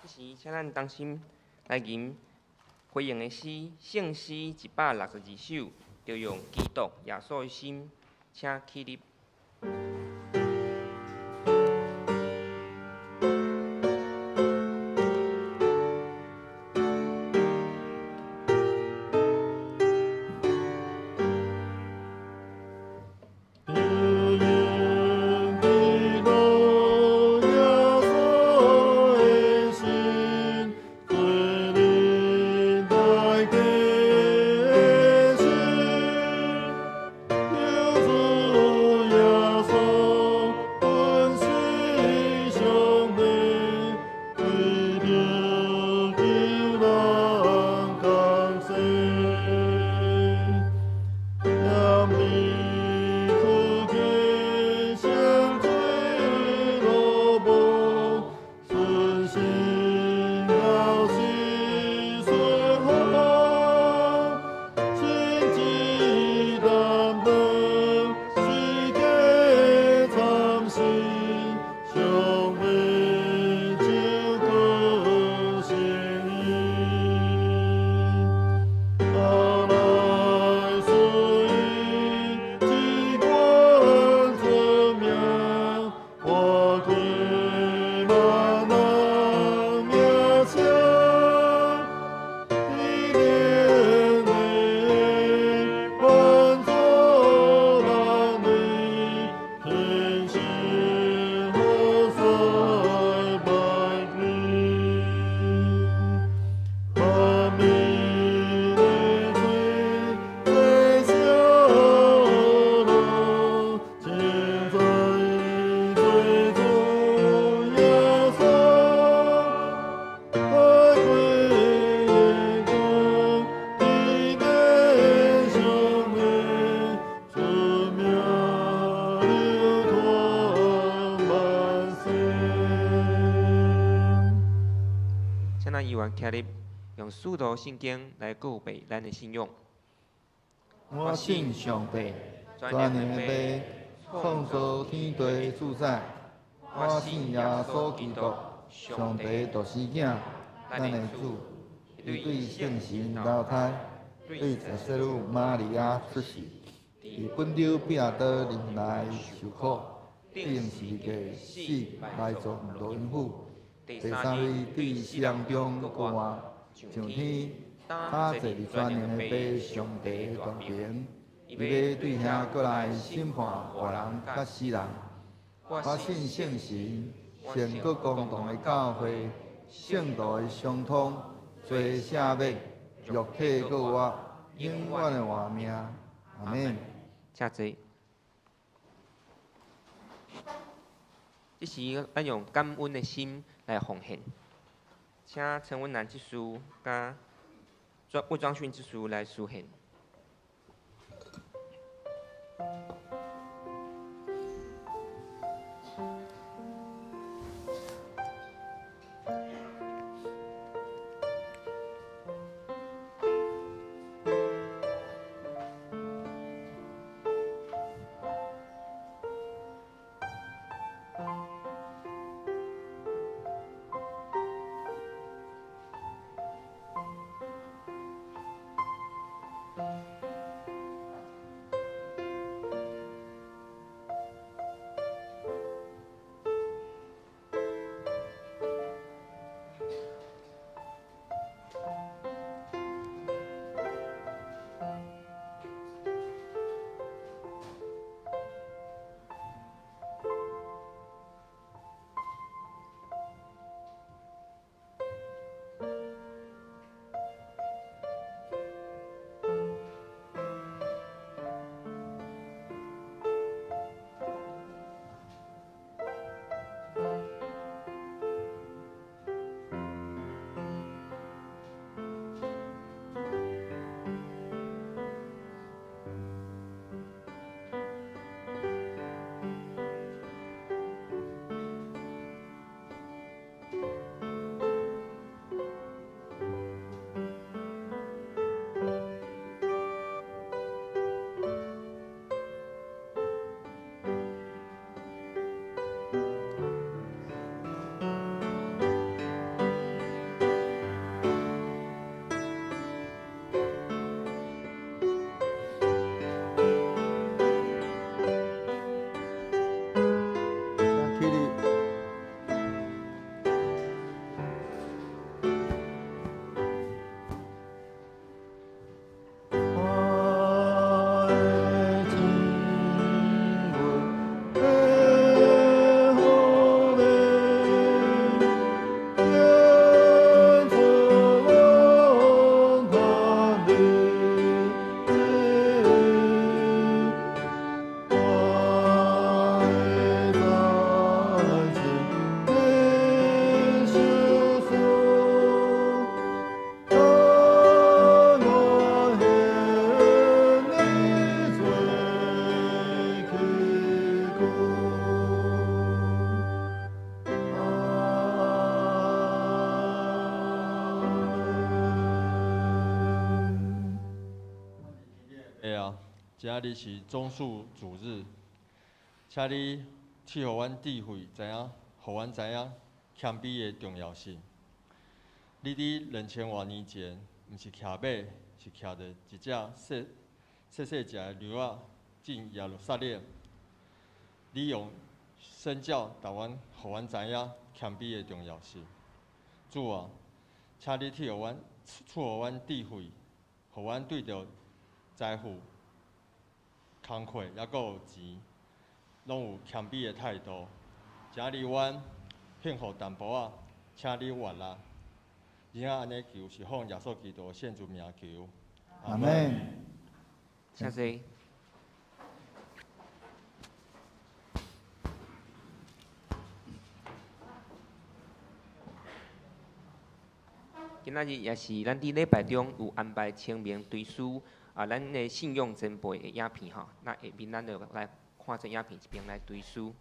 這時，請咱同心來吟回應的詩，聖詩162首，著用基督耶穌的心，請起立。主請咱依願徛立，用使徒信經來告白咱的信仰。我信上帝，全能的父，創造天地主宰。我信耶穌基督，上帝獨生囝，咱的主，伊對聖神流胎，對聖女瑪利亞出世，佇本丟彼拉多忍耐受苦，釘十字架死，埋葬落陰府，第三日對死人中復活，上天，他坐佇全能的父上帝的大爿，伊欲對遐閣來審判活人佮死人。我信聖神，聖閣公同的教會，聖徒的相通，罪赦免，肉體閣活，永遠的活命。阿們。請坐。這時，咱用感恩的心來奉獻。請陳文蘭執事佮魏莊訓執事來司獻。今仔日是棕樹主日，請你賜予阮智慧，知影，予阮知影謙卑的重要性。你佇2000外年前，毋是騎馬，是騎著一隻細細細隻的驢仔進耶路撒冷。你用身教導阮，予阮知影謙卑的重要性。主啊，請你賜予阮，賜予阮智慧，予阮對著財富、工課，抑閣有錢，攏有謙卑的態度。請你阮幸福淡薄仔，請你悅納。而按呢求是奉耶穌基督的聖主名求。阿們。請坐。今仔日也是咱佇禮拜中有安排清明追思啊，咱的信仰前輩的影片吼，那下面咱就來看這影片一邊來追思。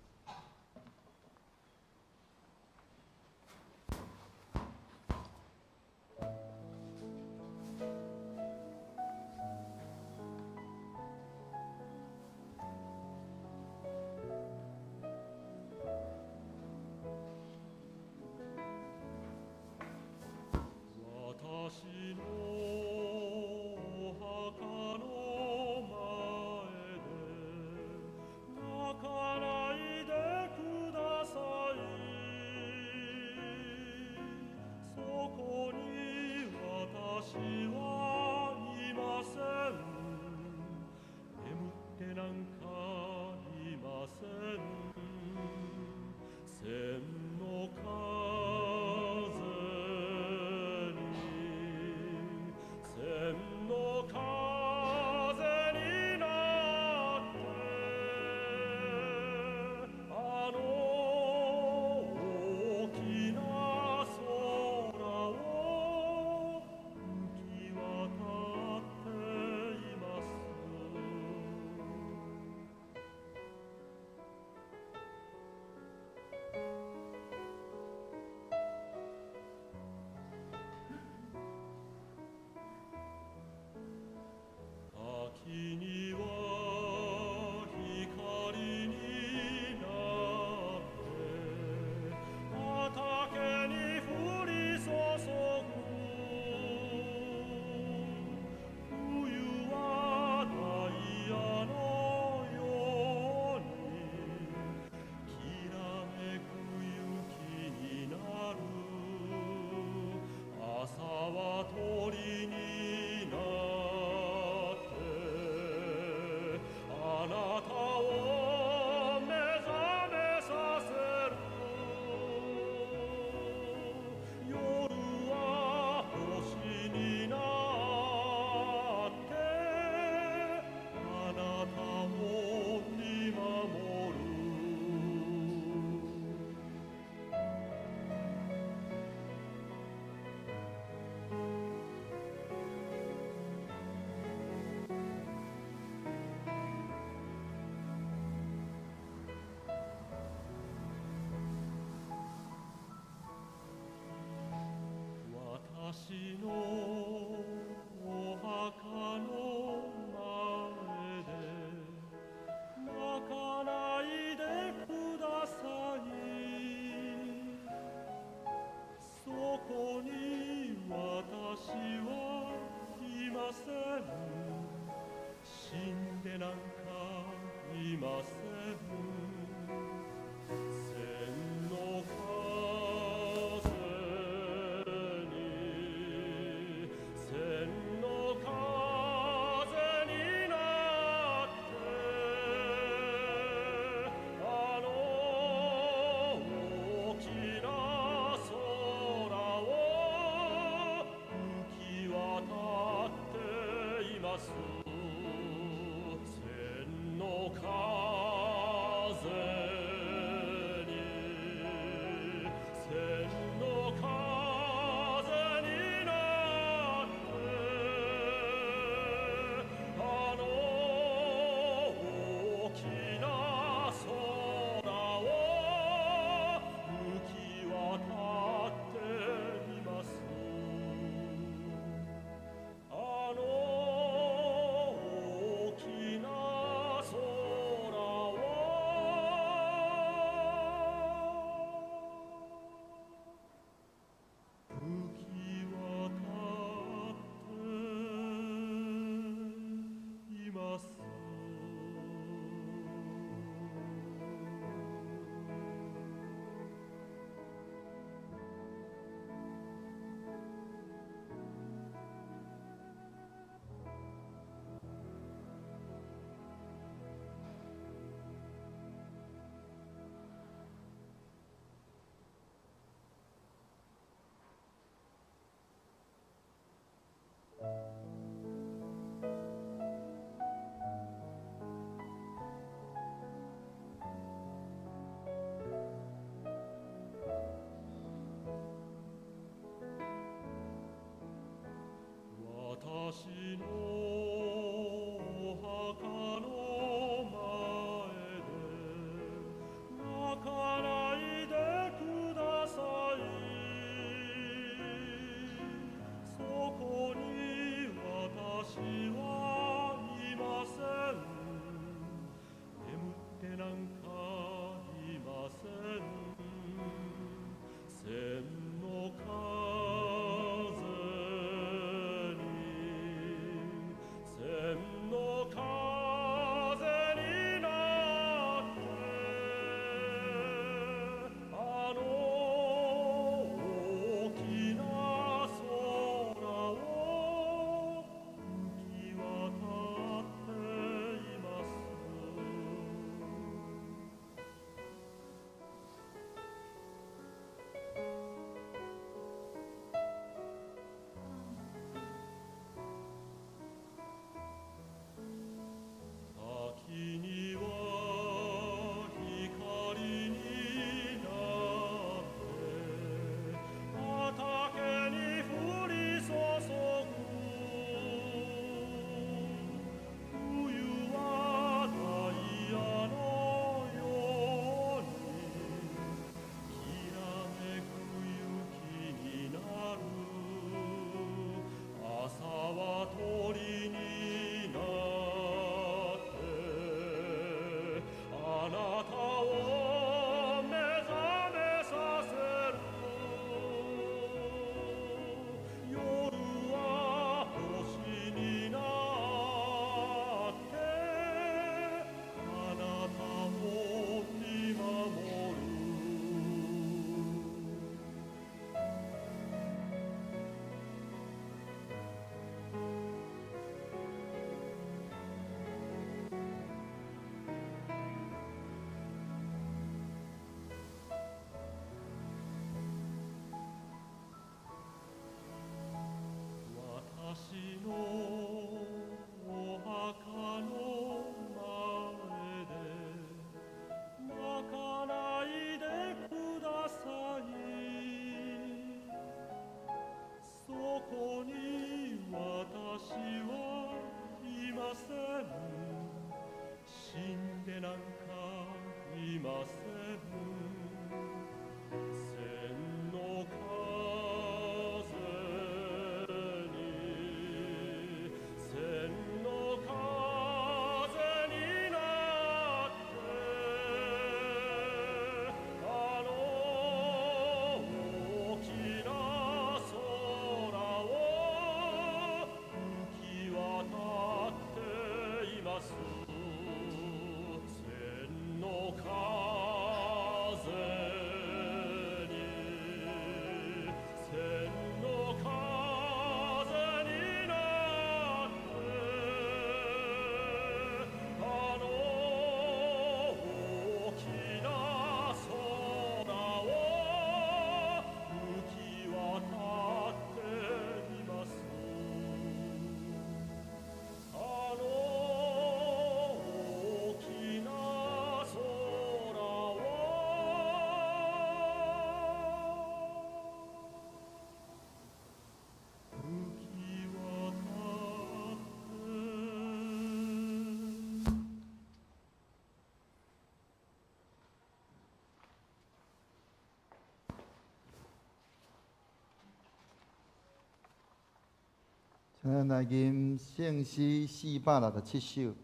請咱來吟聖詩467首，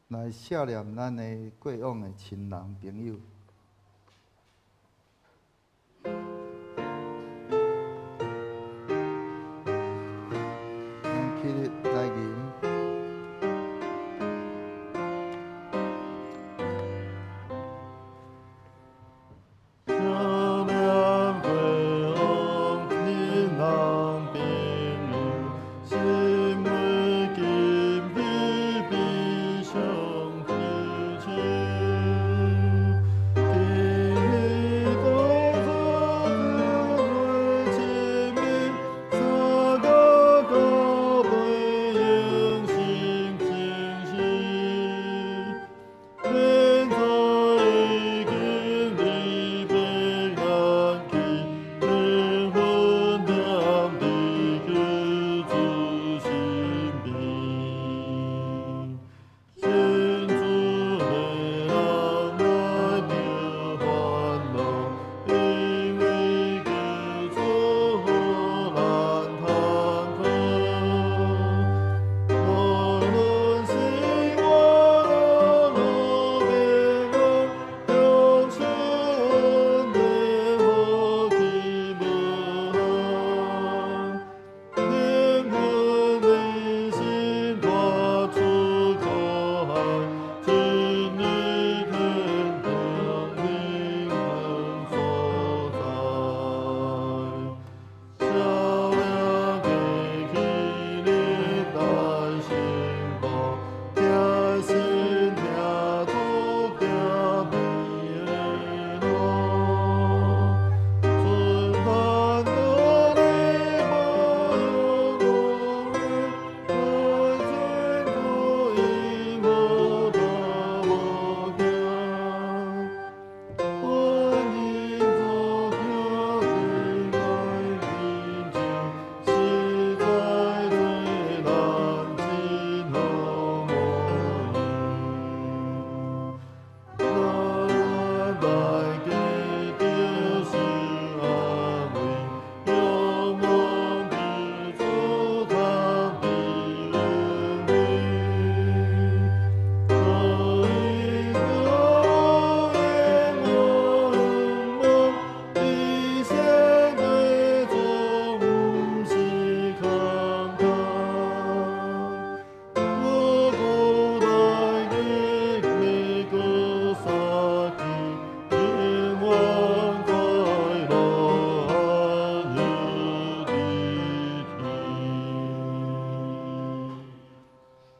來赦念咱的過往的親人朋友。咱起立來吟。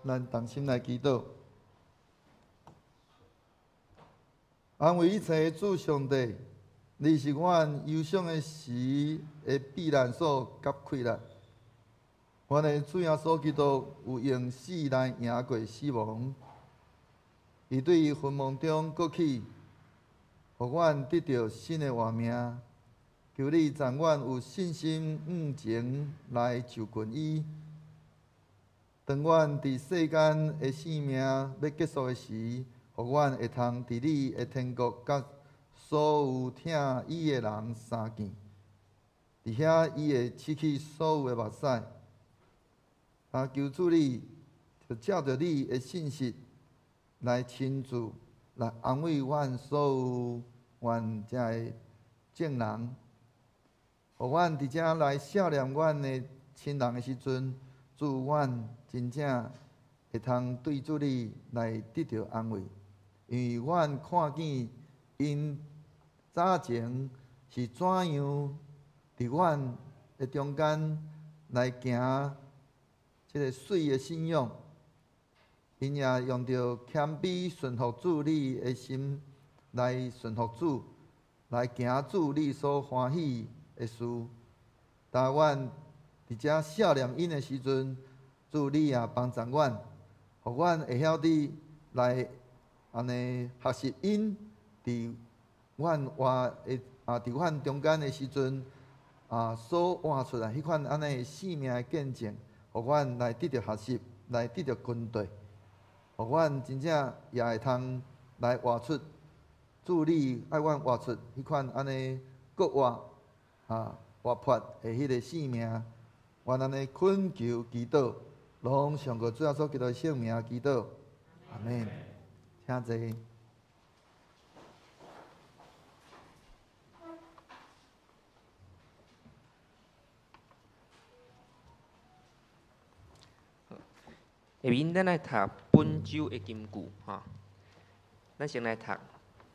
咱同心來祈禱，安慰一切的主上帝，你是阮憂傷的時的避難所佮氣力。阮的主耶穌基督有用死來贏過死亡，伊對墳墓中閣起，予阮得著新的活命。求你贈阮有信心向前來就近伊。當阮佇世間的生命欲結束的時，予阮會通佇你的天國佮所有疼伊的人相見。佇遐，伊會拭去所有的目屎。啊，求主你，就照著你的信實來親自來安慰阮所有阮遮的眾人，予阮佇遮來赦念阮的親人的時陣，主阮真正會通對主你來得著安慰，因為阮看見𪜶早前是怎樣佇阮的中間來行這个媠的信仰，𪜶也用著謙卑順服主你的心來順服主，來行主你所歡喜的事。當阮佇遮赦念𪜶的時陣，主你也幫助阮，予阮會曉得來按呢學習𪜶佇阮活的啊，佇阮中間的時陣啊，所活出來彼款按呢生命的見證，予阮來得著學習，來得著跟隨，予阮真正也會通來活出主你愛阮活出彼款按呢閣活啊活潑的彼个生命。願按呢懇求祈禱，攏上過主耶穌基督聖名祈禱，阿們。請坐。下面咱來讀本週的金句，吼。咱先來讀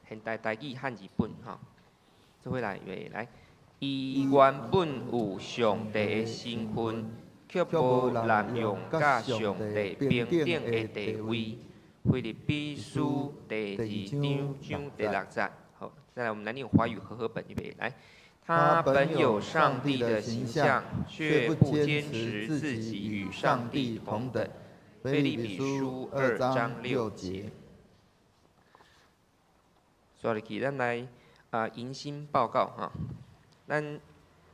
現代台語漢字本，吼。做伙來，預備來。伊原本有上帝的身份，卻無濫用佮上帝平等的地位。腓立比書第二章章第六節。好，再來我們來念華語和合本，預備來。他本有上帝的形象，卻不堅持自己與上帝同等。腓立比書二章六節。煞落去，咱來啊迎新報告哈。咱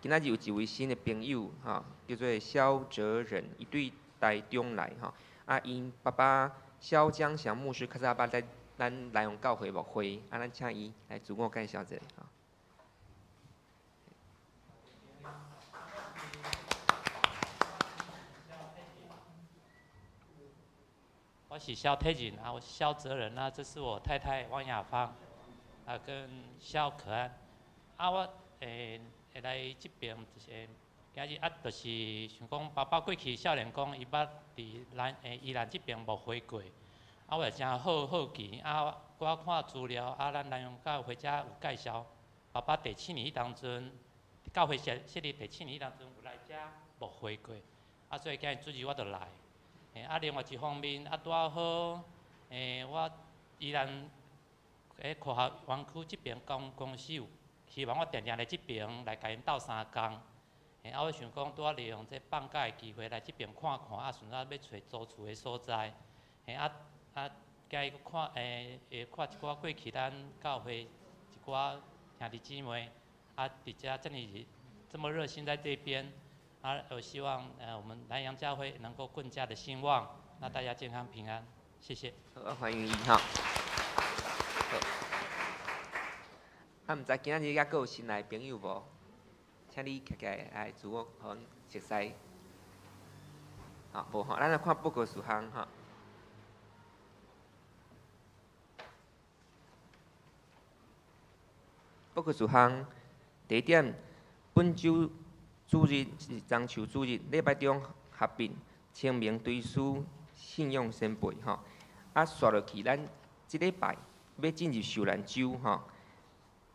今仔日有一位新的朋友哈，叫做蕭哲仁，伊對台中來哈。啊，𪜶爸爸蕭江祥牧師較早捌在咱南洋教會牧會，啊，咱請伊來自我介紹一下哈。我是蕭鐵仁啊，我是蕭哲仁啊，這是我太太王雅芳啊，跟蕭可安啊，我會來這邊就是今日啊，就是想講爸爸過去少年講伊捌佇咱宜蘭這邊牧會過，啊，我也誠好好奇啊，我看資料啊，咱南洋教會遮有介紹，爸爸第七年彼當陣，教會設設立第七年彼當陣有來遮牧會過，啊，所以今日主日我就來。啊，另外一方面，啊，拄仔好，我宜蘭科學園區這邊公司有希望我定定來這邊來共𪜶鬥相共。啊，我想講拄仔利用這放假的機會來這邊看看，啊，順便欲揣租厝的所在。啊啊，今日閣看，會看一寡過去咱教會一寡兄弟姊妹，啊，佇遮這麼這麼熱心在這邊。啊，我希望我們南洋教會能夠更加的興旺，那大家健康平安，謝謝。好，歡迎你哈。啊，毋知今仔日猶閣有新來朋友無？請你徛起來來自我予阮熟似。好，無吼，咱來看報告事項吼。報告事項，第一點，本週主日是棕樹主日，禮拜中合併清明追思信仰先輩吼。啊，煞落去，咱這禮拜欲進入受難週吼。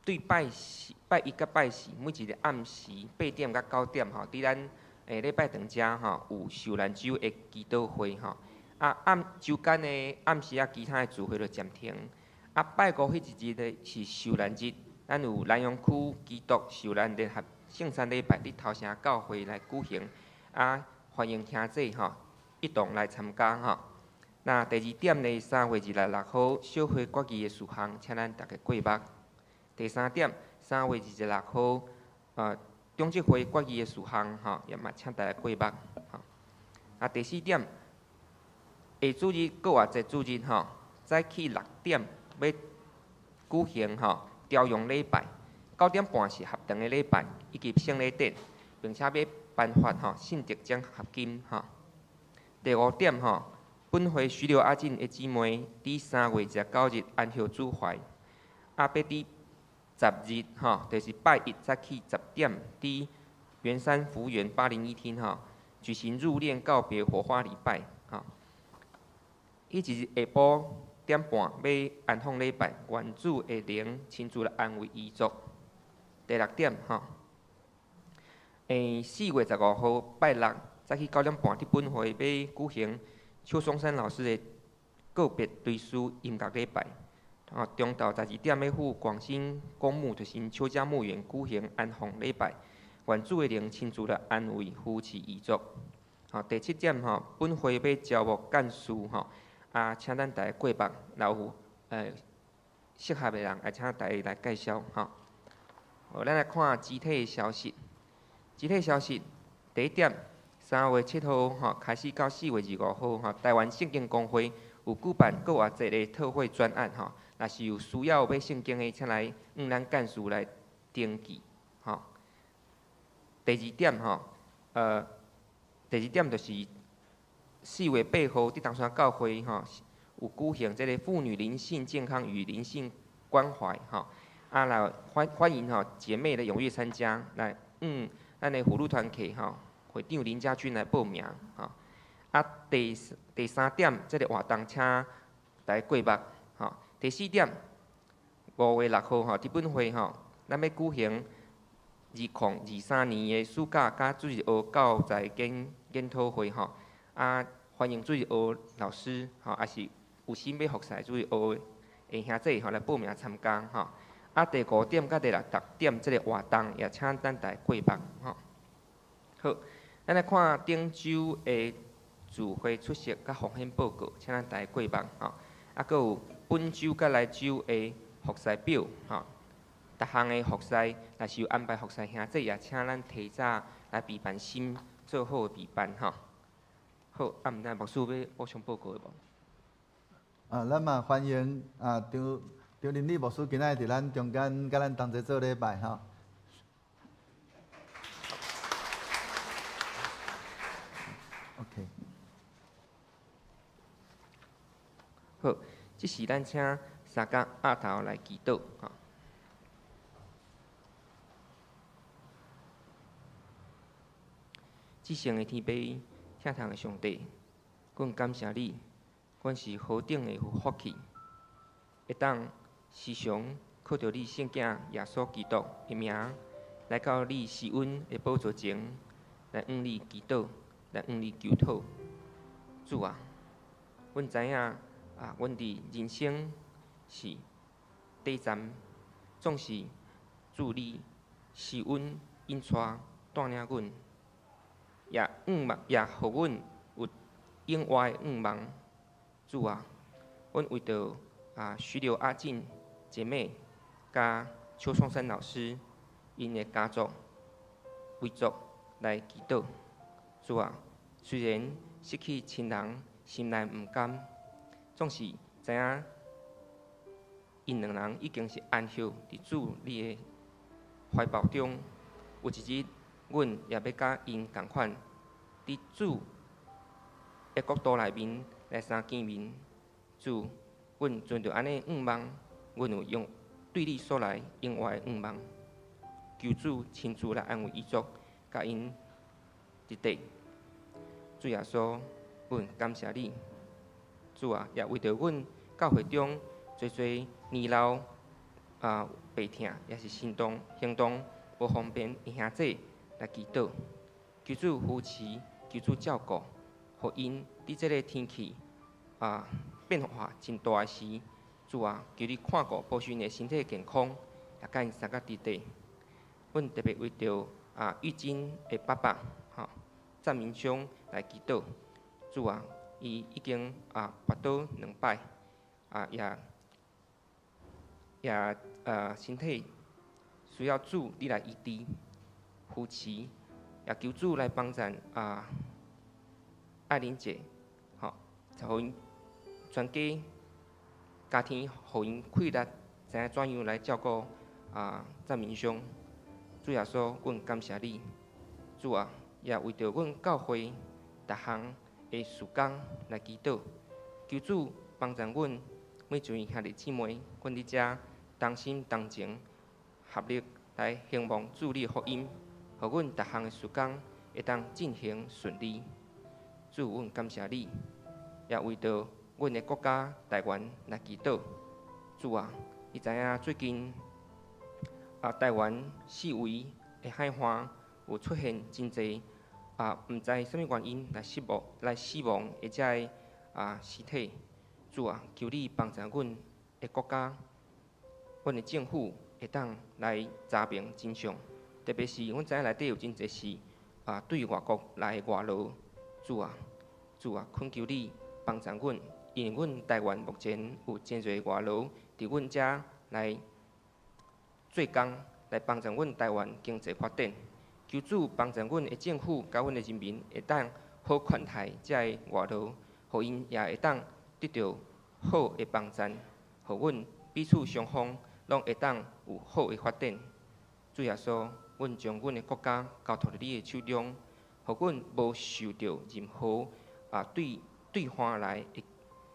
對拜四、拜一佮拜四，每一个暗時8點到9點吼，佇咱禮拜堂遮吼有受難週的祈禱會吼。啊，暗週間的暗時啊，其他的聚會就暫停。啊，拜五彼一日咧是受難日，咱有南洋區基督受難聯合聖餐禮拜佇頭城教會來舉行，啊，歡迎兄弟吼一同來參加吼。那第二點呢，3月26號小會決議的事項，請咱逐家過目。第三點，3月26號，長執會決議的事項吼，也嘛請大家過目。吼，啊，第四點，下主日閣活節主日吼，早起6點欲舉行吼朝陽禮拜，9點半是合堂的禮拜以及聖禮典，並且欲頒發吼信德獎學金吼。第五點吼，本會徐劉阿進的姊妹，佇3月29日安息主懷，啊，欲佇10日吼，就是拜一早起10點，佇圓山福園801廳吼舉行入殮告別火化禮拜吼。彼一日下晡點半欲安放禮拜，願主的靈親自來安慰遺族。第六點吼，4月15號拜六早起9點半，佇本會欲舉行邱松山老師的告別追思音樂禮拜。啊，中晝12點欲赴廣興公墓，就是邱家墓園舉行安放禮拜，願主的靈親自來安慰扶持遺族。啊，第七點吼，本會欲招募幹事吼，啊，請咱逐家過目，若有適合的人，來請大家來介紹吼。好，咱來看肢體的消息。肢體消息，第一點，3月7號吼開始到4月25號吼，台灣聖經公會有舉辦閣活節的特惠專案吼。若是有需要買聖經的，請來向咱幹事來登記吼。第二點吼，第二點就是4月8號，佇東山教會吼有舉行這個婦女靈性健康與靈性關懷吼，啊來歡迎吼姐妹來踴躍參加，來咱的婦女團契吼會長林家君來報名吼。啊，第三點，這個活動請大家過目吼。第四點，5月6號吼，佇本會吼，咱欲舉行2023年的暑假佮主日學教材研討會吼。啊，歡迎主日學老師吼，抑是有心欲服侍主日學的兄弟吼來報名參加吼。啊，第五點佮第六點這個活動也請咱大家過目吼。好，咱來看頂週的聚會出席佮奉獻報告，請咱大家過目吼。啊，閣有本週佮來週的服侍表吼。逐項的服侍，若是有安排服侍兄弟，也請咱提早來備辦心，做好備辦吼。好，啊，毋知牧師欲補充報告的無？啊，咱嘛歡迎啊張林禮牧師今仔日佇咱中間，佮咱同齊做禮拜吼。OK。好，這時咱請三甲阿頭來祈禱吼。至聖的天父，疼痛的上帝，阮感謝你，阮是何等的有福氣，會當時常靠著你聖囝耶穌基督的名，來到你施恩的寶座前，來向你祈禱，來向你求討。主啊，阮知影啊，阮佇人生是短暫，總是主你施恩引帶帶領阮。也向望，也予阮有永活的向望。主啊，阮為著啊徐劉阿進姐妹佮邱松山老師𪜶的家族遺族來祈禱。主啊，雖然失去親人，心內毋甘，總是知影𪜶兩人已經是安息佇主你的懷抱中。有一日，阮也欲佮𪜶仝款，佇主的國度內面來相見面。主，阮存著按呢向望，阮有用對你所來永活的向望。求主親自來安慰遺族，佮𪜶佇底。主耶穌，阮感謝你。主啊，也為著阮教會中濟濟年老啊病疼，抑是行動無方便的兄弟來祈禱，求主扶持，求主照顧，予𪜶佇這個天氣啊變化真大的時，主啊，求你看顧保守𪜶的身體健康，也佮𪜶相佮佇底。阮特別為著啊玉金的爸爸吼讚明兄來祈禱，主啊，伊已經啊跋倒兩擺，啊也身體需要主你來醫治扶持，也求主來幫贊啊愛玲姐，吼，予𪜶全家家庭，予𪜶氣力，知影怎樣來照顧啊讚明兄。主耶穌，阮感謝你，主啊，也為著阮教會逐項的事工來祈禱，求主幫助阮每一位兄弟姊妹，阮佇遮同心同情，合力來興旺主你的福音，予阮逐項的事工會當進行順利。主，阮感謝你，也為著阮的國家台灣來祈禱。主啊，你知影最近啊，台灣四圍的海岸有出現真濟啊，毋知啥物原因來死亡的這个啊屍體。主啊，求你幫助阮的國家，阮的政府會當來查明真相。特別是阮知影內底有真濟是啊對外國來的外勞。主啊，主啊，懇求你幫助阮，因為阮台灣目前有真濟外勞佇阮遮來做工，來幫助阮台灣經濟發展。求主幫助阮的政府佮阮的人民會當好款待這个外勞，予𪜶也會當得著好的幫贊，予阮彼此雙方攏會當有好的發展。主耶穌，阮將阮的國家交託佇你的手中，予阮無受著任何啊對對方來的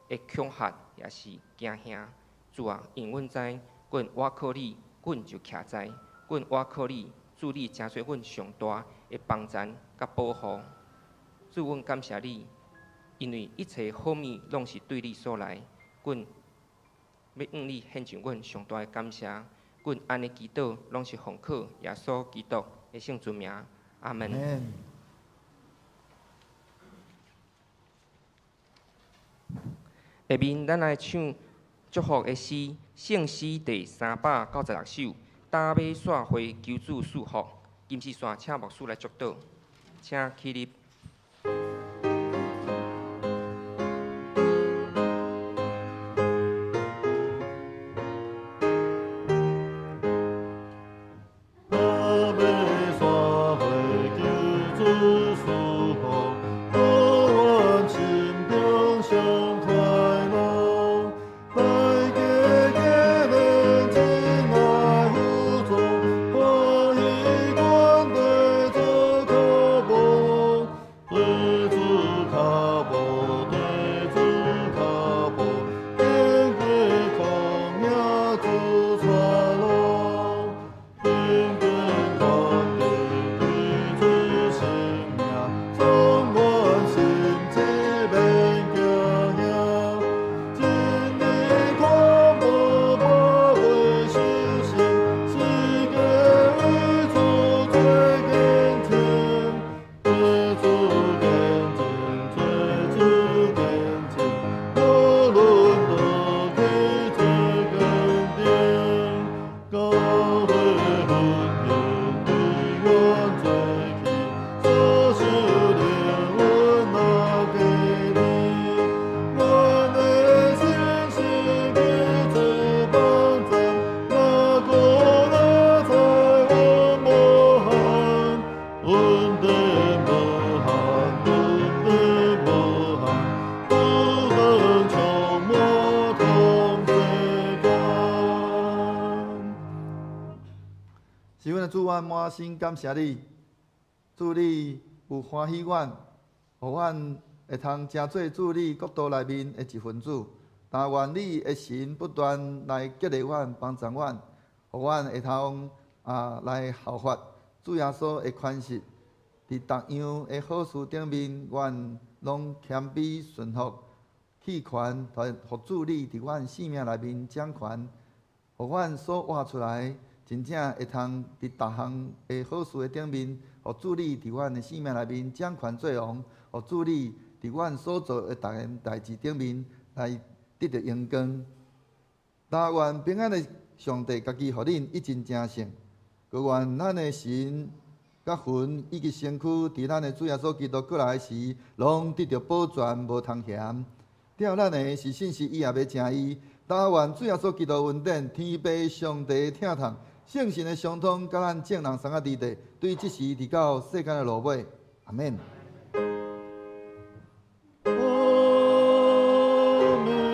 的恐嚇，抑是驚嚇。主啊，因為阮知，阮倚靠你，阮就徛在；阮倚靠你，主你成做阮上大的幫贊佮保護。主，阮感謝你，因為一切好物攏是對你所來。阮欲向你獻上阮上大的感謝。阮按呢祈禱，攏是奉靠耶穌基督的聖尊名。阿門。下面咱來唱祝福的詩，聖詩第396首，達瑪散會求主賜福。金絲線，請牧師來祝禱，請起立。滿心感謝你，主你有歡喜阮，予阮會通成做主你國度內面的一份子。但願你的神不斷來激勵阮、幫助阮，予阮會通啊來效法主耶穌的款式。佇逐樣的好事頂面，阮攏謙卑順服，棄權來予主你佇阮生命內面掌權，予阮所活出來。真正會通佇逐項的好事的頂面，予主你佇阮的生命內面掌權做王，予主你佇阮所做的逐項代誌頂面來得著榮光。但願平安的上帝家己予恁一盡成聖，閣願咱的神佮魂以及身軀，佇咱的主耶穌基督過來時，攏得著保全，無通嫌。照咱的是信實，伊也欲成伊。但願主耶穌基督恩典，天父上帝疼痛，聖神的相通，佮咱眾人三個佇地，對這時直到世間的落尾。阿們。阿們，阿們，阿們。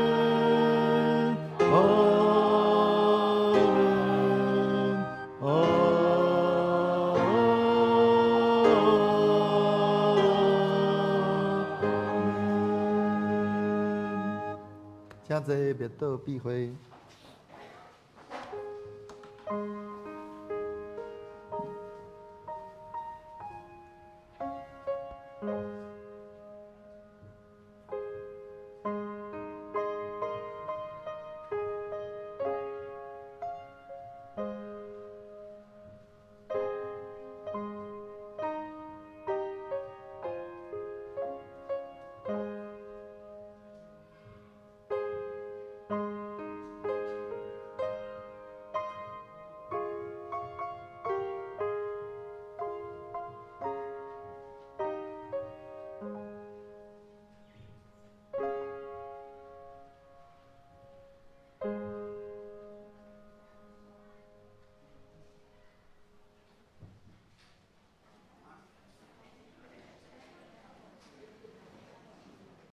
請坐，默禱閉會。